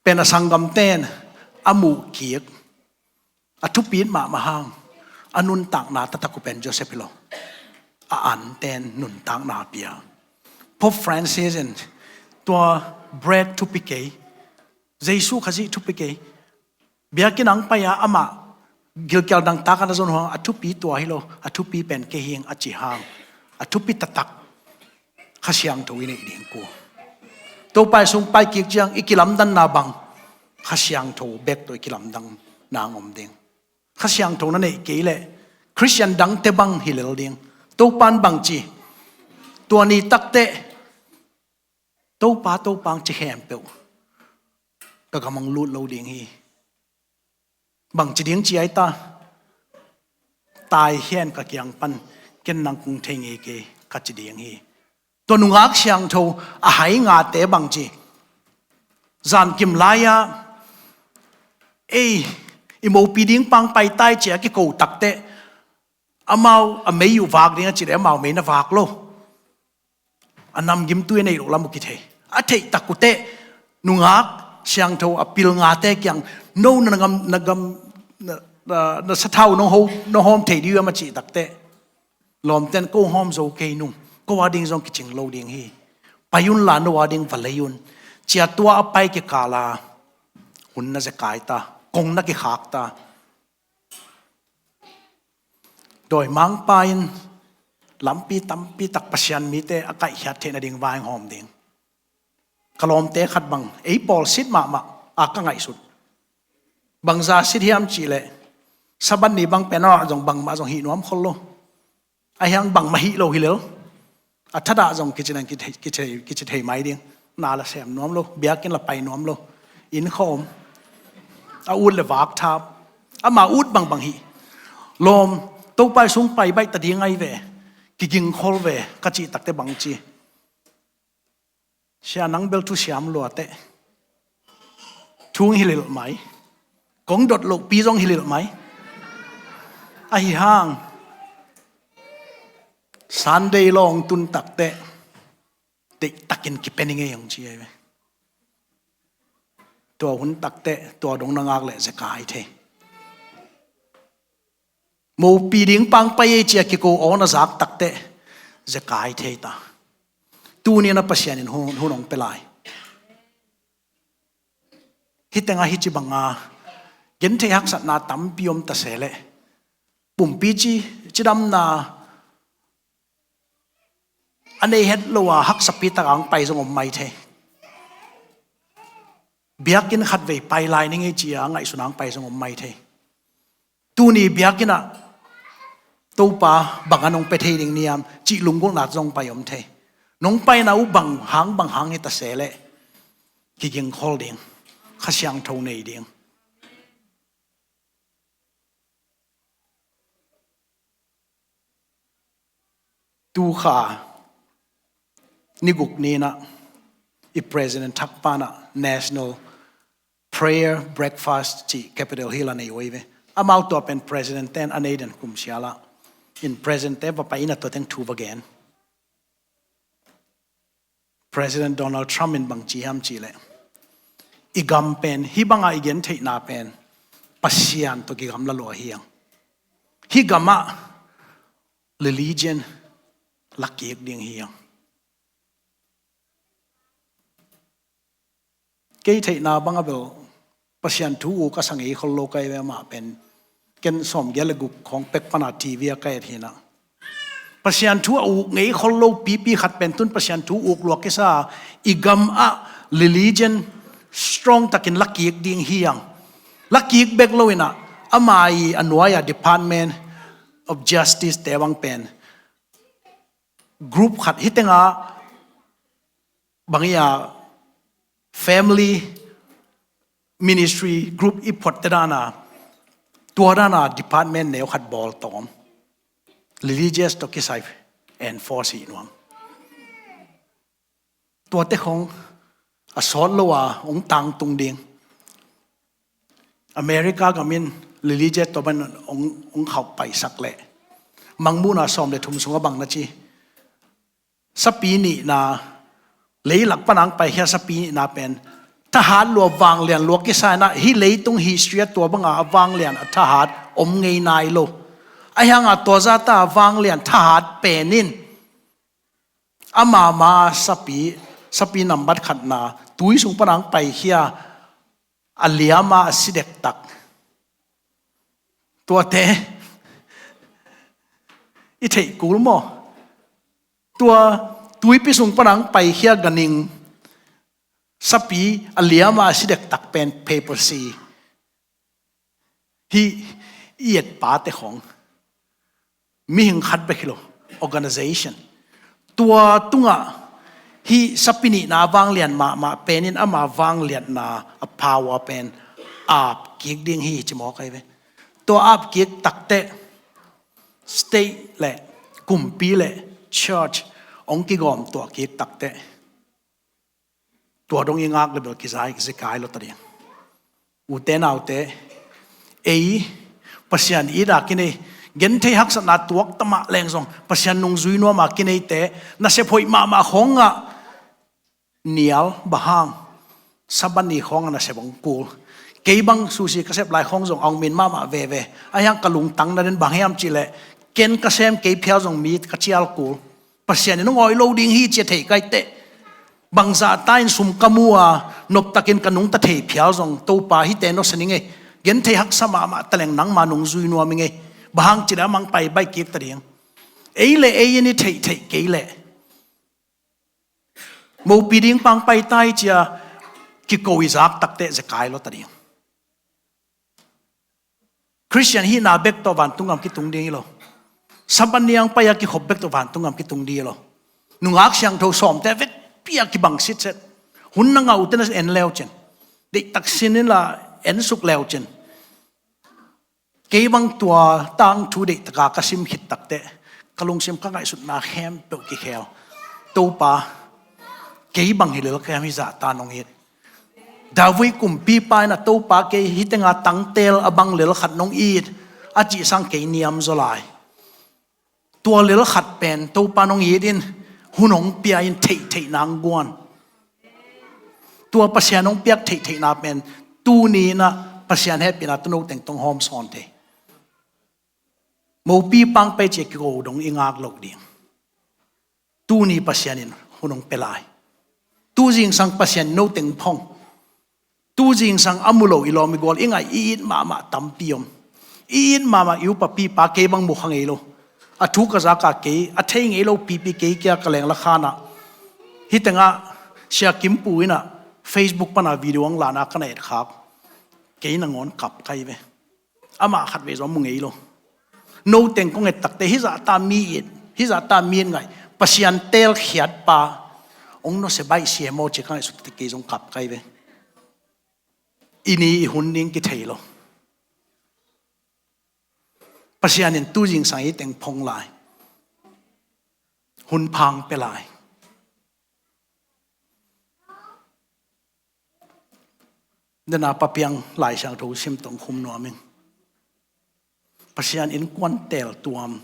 pen a sanggamten a muh kik, a thupi mahmah hang, a nuntakna taktak uh pen Joseph hi lo. A anten nuntakna pia. Pope Francis in tua bread thupi kei, Jesu Khazih thupi kei, biakinn ah hong pai a amah gilkial dangtak a na zon uh hang, a thupi tua hi lo, a thupi pen kei hi ing, a ci hang, a thupi taktak Kha Siangtho i neih ding kul. Topa Jesu hong pai kik ciang i kilamdanna bang, Kha Siangtho bek tawh i kilamdanna hong om ding. Kha Siangtho na neih kei leh Khristian dangte bang hi lel ding. Topa in bang ci? Tua ni takteh Topa, Topa hong ci khempeuh ka gam ah hong lut lo ding hi. Bang ci ding ci ai ta? Taikhia in ka kiang pan, ken nang kong thei ngei kei, ka ci ding hi. Tua nungak siangtho a hai ngate bang ci? Zankim lai-ah, ei, i mopi ding pang pai tai ci a kiko takteh, amau a mei uh vak ding a cih leh amau mei na vak lo. A namgimtui a neih loh lam uh kithei. A theih tak uh teh nungak siangtho a pil ngate kiang, no na gam, na gam, na, na, na sathau nong ho, nong hawm thei dih uh hiam a cih takteh, lawmten ko hawm zo kei nung, ko a ding zong kicing lo ding hi. Pai unla no a ding va lei un, ci a tua a pai kikal a hun na zekai ta, kong na kikhak ta. Dawimangpa in lampi tampi tak Pasian mite a kaihkhiat theih nading vai hong hawm ding. Ka lawmte khat bang, ei pawl sit mahmah a ka ngaihsut. Bangza sit hiam cih leh, Sabbath ni bang pen a zong bangmah zong hih nuam khol lo. A hiang bangmah hih lo hi lel. A thadah zong kici nang kici thei, kici thei, kici thei mai ding. Na la sem nuam lo, biakinn la pai nuam lo. Inn khawm. A ut le vak thap. Ama ut bangbang hi. Lawm, Topa i sung pai baih ta ding ahi ve. Kiging khol ve, ka cih takte bang ci. Sia nang bel thu siam lua teh. Thu hong hilh mai. Kong dot lohpi zong hilh mai. Ahi hang. Sunday lawng tun takteh. Deihtakin kipe ning ei hong ci ahi ve. Tua hun takteh, tua dong na ngak leh zekai thei. Mopi ding pang pai ei cia kiko aw na zak takteh, zekai thei ta. Tuni na Pasian in hun, hun hong pe lai. Hih tengah hih ci banga, genthei haksatna tampi om ta se leh. Pumpi ci, cidamna, a nei het lo a haksapi tak ang pai zong om mai thei. Biakinn khat vei pai lai ning ei cia ngaihsun ang pai zong om mai thei. Tuni biakinn ah Topa bang a nong pe thei ding niam cih lunggulhna zong pai om thei. Nong paina uh bang hang bang hang hi ta se leh. Kiging khol ding. Kha Siangtho nei ding. Tukha ni guk ni-in ah i President thakpa in ah National Prayer Breakfast cih Capitol Hill a nei uh ahi ve. Amau tua pen President ten a nei den kum sial ah. In President te va pai in ah tua teng thu va gen. President Donald Trump in bang ci hiam cih leh, i gam pen, hih bangah i gentheihna pen Pasian tawh kigamla lua hi hang. Hih gamah religion la kik ding hi hang. Kei theihna bang a bel Pasian thu uk a sa ngei khol lo ka hi ve, amah pen ken sawmgiat le guk khawng pek pana T V ah ka et hi-in ah. Pasian thu a uk ngei khol lo pipi khat pen tun Pasian thu uk lua kisa, i gam ah religion strong takin la kik ding hi hang. La kik bek lo-in ah, ama i a nuai-a Department of Justice te bang pen group khat hih tengah bang hi a family ministry group i phuatte dan a, tua dan a department neu khat bawl tawm. Religious tawh kisai enforce hi nuam. Tuate khawng a sawt lo a hong tangtung ding. America gam in religious tawh ban hong, hong khauh paisak leh, Mangmuhna sawm le thum sungah bang na ci? Sapi nihna, leilak pana hong paikhia sapi nihna pen thahat lua, vanglian lua kisa-in ah, hih leitung history ah tua banga a vanglian a thahat om ngei nai lo. Ahi hanga tua zata a vanglian thahat pen in ama ma sapi, sapi nambat khatna tui sung pana hong paikhia, a liama a si dektak. Tuate i theih kul maw? Tua tuipi sung pana hong paikhia ganhing sapi a liama a si dektak pen papacy. Hih i etpate khawng mihing khat bek hi lo, organization. Tua tungah hih sapi nihna vanglian mahmah pen in ama vangliatna a power pen ap kik ding hi ci mawk ahi ve. Tua ap kik takteh state le kumpi le church hong kigawm tuah kik takteh tua dong i ngak le bel kizai, zekai lo ta ding. Ute naute, ei Pasian it a kinei, genthei haksatna tuak ta mah leng zong Pasian nungzui nuam a kineite, nasep hoih mahmah khawng ah nial, bang hang, Sabbath ni khawng ah nasep hong kul. Kei bang sushi ka sep lai khawng zong a hong min mahmah veve. Ahi hang ka lungtang na den bang hiam cih leh, ken ka sem kei phial zong mi ka cial kul. Pasian in hong awi lo ding hi ci a thei kei teh. Bangzah ta in sum ka mu a, noptakin ka nungta thei phial zong Topa hihte nusia ning ei. Genthei haksa mahmah ta leng nangma nungzui nuam ing ei. Bang hang cih leh a mang pai baih kik ta ding. Ei le ei in i theihtheih kei leh, mopi ding pang pai tai cia kiko i zak takteh zekai lo ta ding. Khristian hihna bek tawh vantung gam kitung ding hi lo. Sabbath ni-a pai-a kikhop bek tawh vantung gam kitung ding hi lo. Nungak siangtho sawmte vekpi-a kibang sitset. Hun na ngah uh teh na en leucin, deihtak sin inla en suk leucin. Kei bang tua tangthu deihtaka ka sim khit takteh ka lungsim, ka ngaihsutna khempeuh kikhel. Topa, kei bang hi lel ka hiam, hih zahta nong it? David kumpipa in a Topa, kei hih tenga tangtel a bang lel khat nong it, a cih sang kei niam zaw lai. Tua lel khat pen Topa nong it in, hun hong pia in, theihtheihna hong guan. Tua Pasian hong piak theihtheihna pen tuni-in ah Pasian hehpihna tawh no teng tawh hong hawm sawn thei. Mopi pang pai cia kiko dong i ngak loh ding. Tuni Pasian in hun hong pia lai. Tu zingsang Pasian in no teng phong. Tu zingsang a mu lo i lawm i gual, i ngaih, i it mahmah tampi om. I it mahmah i upa pipa kei bang mu kha ngei lo. A thu ka zak a kei, a thei ngei lo pipi kei kia ka leng la khan ah. Hih tengah Sia Kim Pu in ah Facebook pan a video hong lana ka na etkhak. Kei nangawn kap kai ve. Amah khatvei zong mu ngei lo. No teng kong et takteh hih zahta mi it, hih zahta mi it ngaih, Pasian telkhiatpa hong nusia baih sia maw ci ka ngaihsut takteh kei zong kap kai ve. I ni i hun ding kithei lo. Pasian in tu zingsang i teng phong lai. Hun pha hong pia lai. Dena Pa Piang Lai Siangtho sim tawh khum nuam ing. Pasian innkuan teltuam,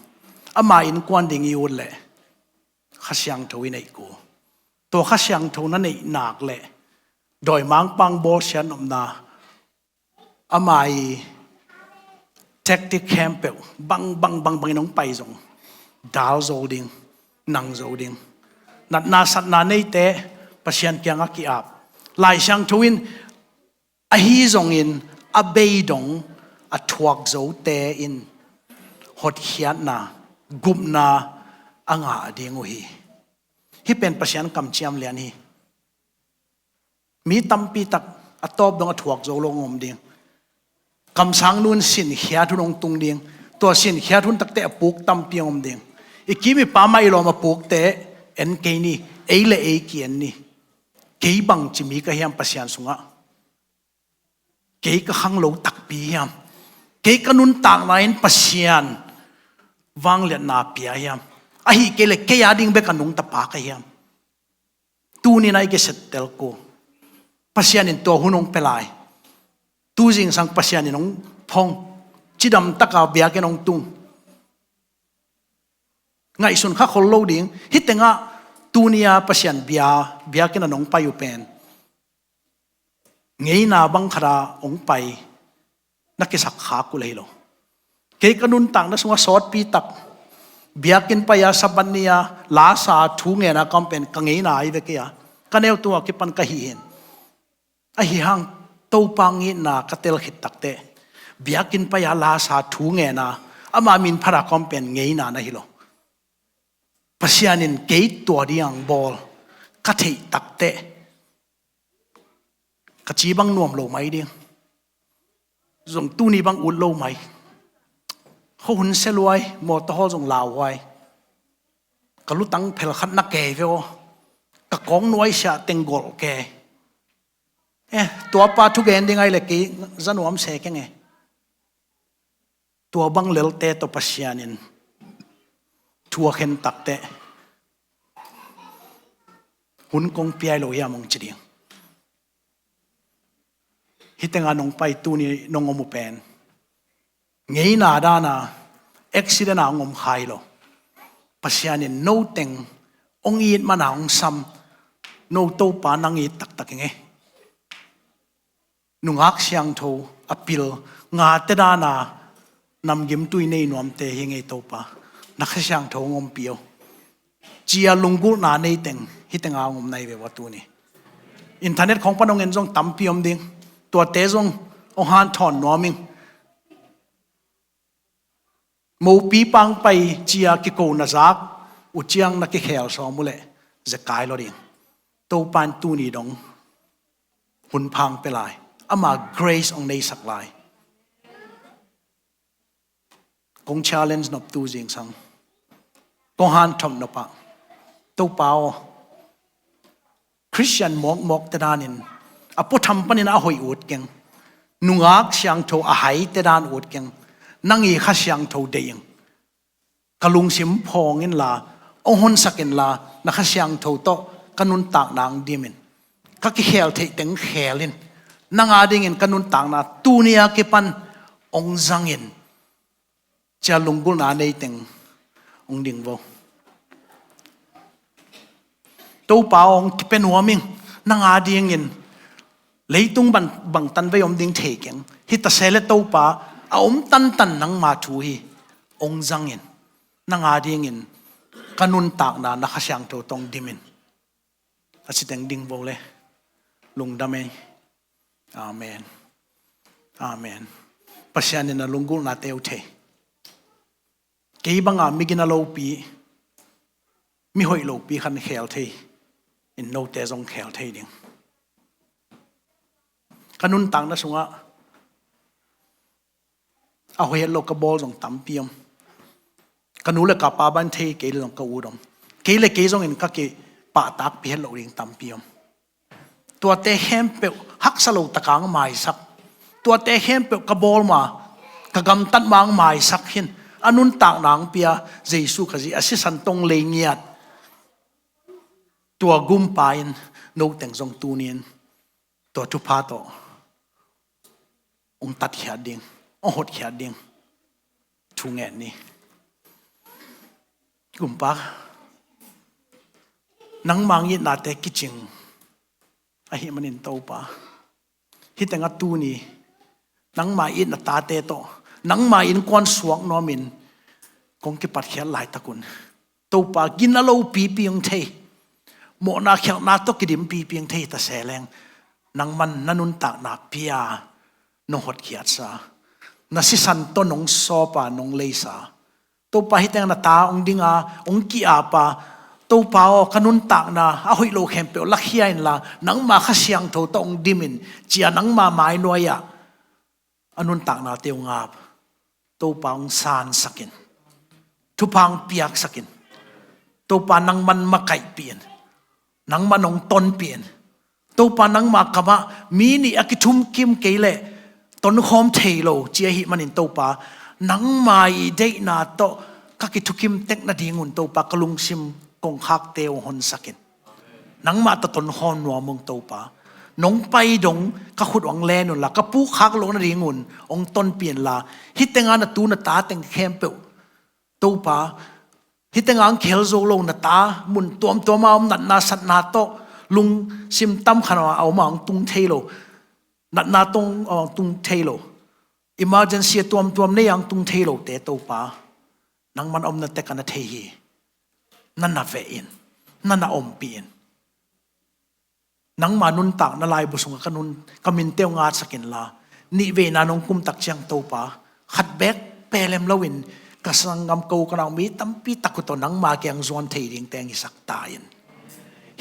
ama innkuan ding i ut leh Kha Siangtho i neih kul. Tua Kha Siangtho na neih nak leh dawimangpa hong bawlsiat nopna, ama i tactic khempeuh bang bang bang bang in hong pai zong, dal zo ding, nang zo ding. Natna satna neite Pasian kiangah ki-ap. Lai Siangtho in ahi zongin a bei dong a thuak zote in hotkhiatna, gupna a ngah ding uh hi. Hih pen Pasian kamciam lian hi. Mi tampi tak a tawp dong a thuak zo lo hong om ding. Kamsang nun sinkhiat hun hong tung ding. Tua sinkhiat hun takteh a puk tampi hong om ding. I kim i pam a i lawm a pukte en kei ni, ei le ei ki-en ni. Kei bangci mi ka hiam Pasian sungah? Kei ka khanglo takpi hiam? Kei ka nuntakna in Pasian vangliatna pia hiam? Ahih kei leh kei a ding bek a nungta pa ka hiam? Tuni-in a i kisettel kul. Pasian in tua hun hong pia lai. Tu zingsang Pasian in hong phong. Cidam taka biakinn hong tung. Ngaihsun kha khol lo ding. Hih tengah tuni-a Pasian bia, biakinn a nong pai uh pen ngeina bang khat a hong pai na kisak khak uh leh hi lo. Kei ka nuntakna sungah sawtpi tak, biakinn pai-a Sabbath ni-a lasa thu ngen a ka om pen ka ngeina ahi ve kei a. Ka neu tungah kipan ka hih hi. Ahi hang Topa hong itna ka tel khit takteh biakinn pai-a lasa thu ngen a, ama min phat a ka om pen ngeina na hi lo. Pasian in kei tua ding hong bawl ka theih takteh ka ci bang nuam lo mai ding. Zong tuni bang ut lo mai. Khuahun sia luai, mawtaw hawl zong lauhuai. Ka lutang phel khat na kei ve aw. Ka kawng nuaisiah teng golh kei. Eh, tuapa thugen ding ahih leh kei za nuam se keng e. Tua bang lelte tawh Pasian in thu a khen takteh, hun kong pia hi lo hiam hong ci ding. Hih tengah nong pai, tuni nong om uh pen ngeina dana accident a hong om kha hi lo. Pasian in no teng hong it man a hong sam, no Topa nang it taktak ing e. Nungak siangtho a pil, ngate dana namgimtui nei nuamte hi ing e Topa. Na Kha Siangtho hong ompih o, ci-a lunggulhna nei teng hih tengah hong om na hi ve ua tuni. Internet khawng pan hong en zong tampi om ding. Tuate zong hong hanthawn nuam ing. Mopi pang pai cia kiko na zak uh ciang na kikhel sawm uh leh zekai lo ding. Topa in tuni dong hun phang pia lai. Ama grace hong neisak lai. Kong challenge nop tu zingsang, kong hanthawm nop ah, Topa aw, Khristian mawkmawkte danin a puatham panin a hoih ut keng. Nungak siangtho a haite dan ut keng. Nang i Kha Siangtho deih ing. Ka lungsim phawng inla, hong honsak inla, na Kha Siangtho tawh ka nuntakna hong dim in. Ka kikhel theih teng khel in. Nang a dingin ka nuntakna tuni a kipan hong zang in. Cia lunggulhna nei teng hong ding vo. Topa aw, hong kipia nuam ing. Nang a dingin leitung bang, bangtan vei om ding thei keng. Hi ta se leh Topa, a om tantan nangma thu hi. Hong zang in. Nang a dingin ka nuntakna na Kha Siangtho tawh hong dim in. A ci teng ding vo le. Lungdam ei. Amen. Amen. Pasian in a lunggulhna teu thei. Kei banga mi gina lopi, mi hoih lopi khan khel thei in, note zong khel thei ding. Ka nuntakna sungah a hoih het lo ka bawl zong tampi om. Ka nu le ka pa ban thei kei le zong ka ut om. Kei le kei zongin ka kipahtakpih het lo ding tampi om. Tuate khempeuh haksa lo takang maisak. Tuate khempeuh ka bawl ma, ka gamtat mang maisak hin. A nuntakna ang pia, Jesu Khazih a sisan tawh hong lei ngiat. Tua gumpa in, no teng zong tunin, tua thupha tawh hong tatkhiat ding, hong hotkhiat ding thu ngen ni. Gumpa, nangma itnate kicing ahih manin Topa, hi tengah tuni nangma itna tate tawh nangma innkuan suak nuamin kong kipatkhiat laitak un, Topa, gina lopipi hong thei, mawhna khialhna tawh kidimpipi hong thei ta se leng, nangman na nuntakna pia, nong hotkhiatsa, na sisan tawh nong sawpa, nong leisa. Topa, hi teng na ta hong dinga, hong ki-apa, Topa aw, ka nuntakna a hoih lo khempeuh lakhia inla, nangma Kha Siangtho tawh hong dimin, cia nangma mainuai-ah a nuntaknate hong ap. Topa hong sansakin, thupha hong piaksakin. Topa nangman makaihpihin, nangman hong tonpihin. Topa nangma kamah mi nih a kithumkim kei leh tonkhawm thei lo ci ahih manin Topa, nangma i deihna tawh ka kithukim tek nadingun Topa ka lungsim kongkhakte hong honsakin. Nangmah tawh tonkhawm nuam ung Topa. Nong pai dong ka khut hong len unla, ka pukkhak loh nadingun hong tonpih inla, hi tenga na tu na ta teng khempeuh Topa, hi tenga hong khel zo lo na ta mun tuamtuama om natna satna tawh lungsim tamkhat a om a hong tung thei lo, natna tawh hong tung thei lo, emergency a tuamtuam nei a hong tung thei lote Topa, nangman omna tek a na thei hi. Na na vehin, na na ompih in. Nangma nuntakna laibu sungah ka nun, ka minte hong ngatsak inla, nihveina nong kumtak ciang Topa, khat beek pelem loin ka sanggam ko ka nau mi tampi tak uh tawh nangma kiang zuan thei dingte hong hisak ta in.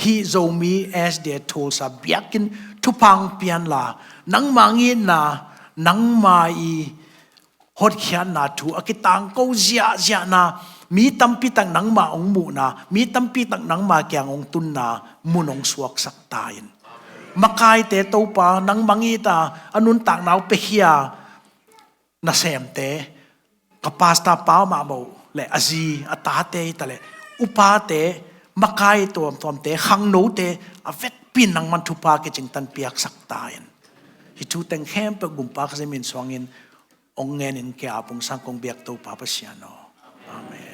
Hih Zomi S D A tools a biakinn thupha hong pia inla, nangma itna, nangma i hotkhiatna thu a kitangko ziahziahna, mi tampi tak nangma hong muhna, mi tampi tak nangma kiang hong tunna mun hong suaksak ta in. Makaite Topa, nangma it a, a nuntakna uh piakhia nasemte, ka pastor pa mah bang le a zi a tate hi ta leh, upate, makai tuamtuamte, khangnote, a vekpi in nangman thupha kicingtan piaksak ta in. Hih thu teng khempeuh Gumpa Kha Siangtho min suangin hong ngenin kei a pungsang kong biak Topa Pasian aw. Amen.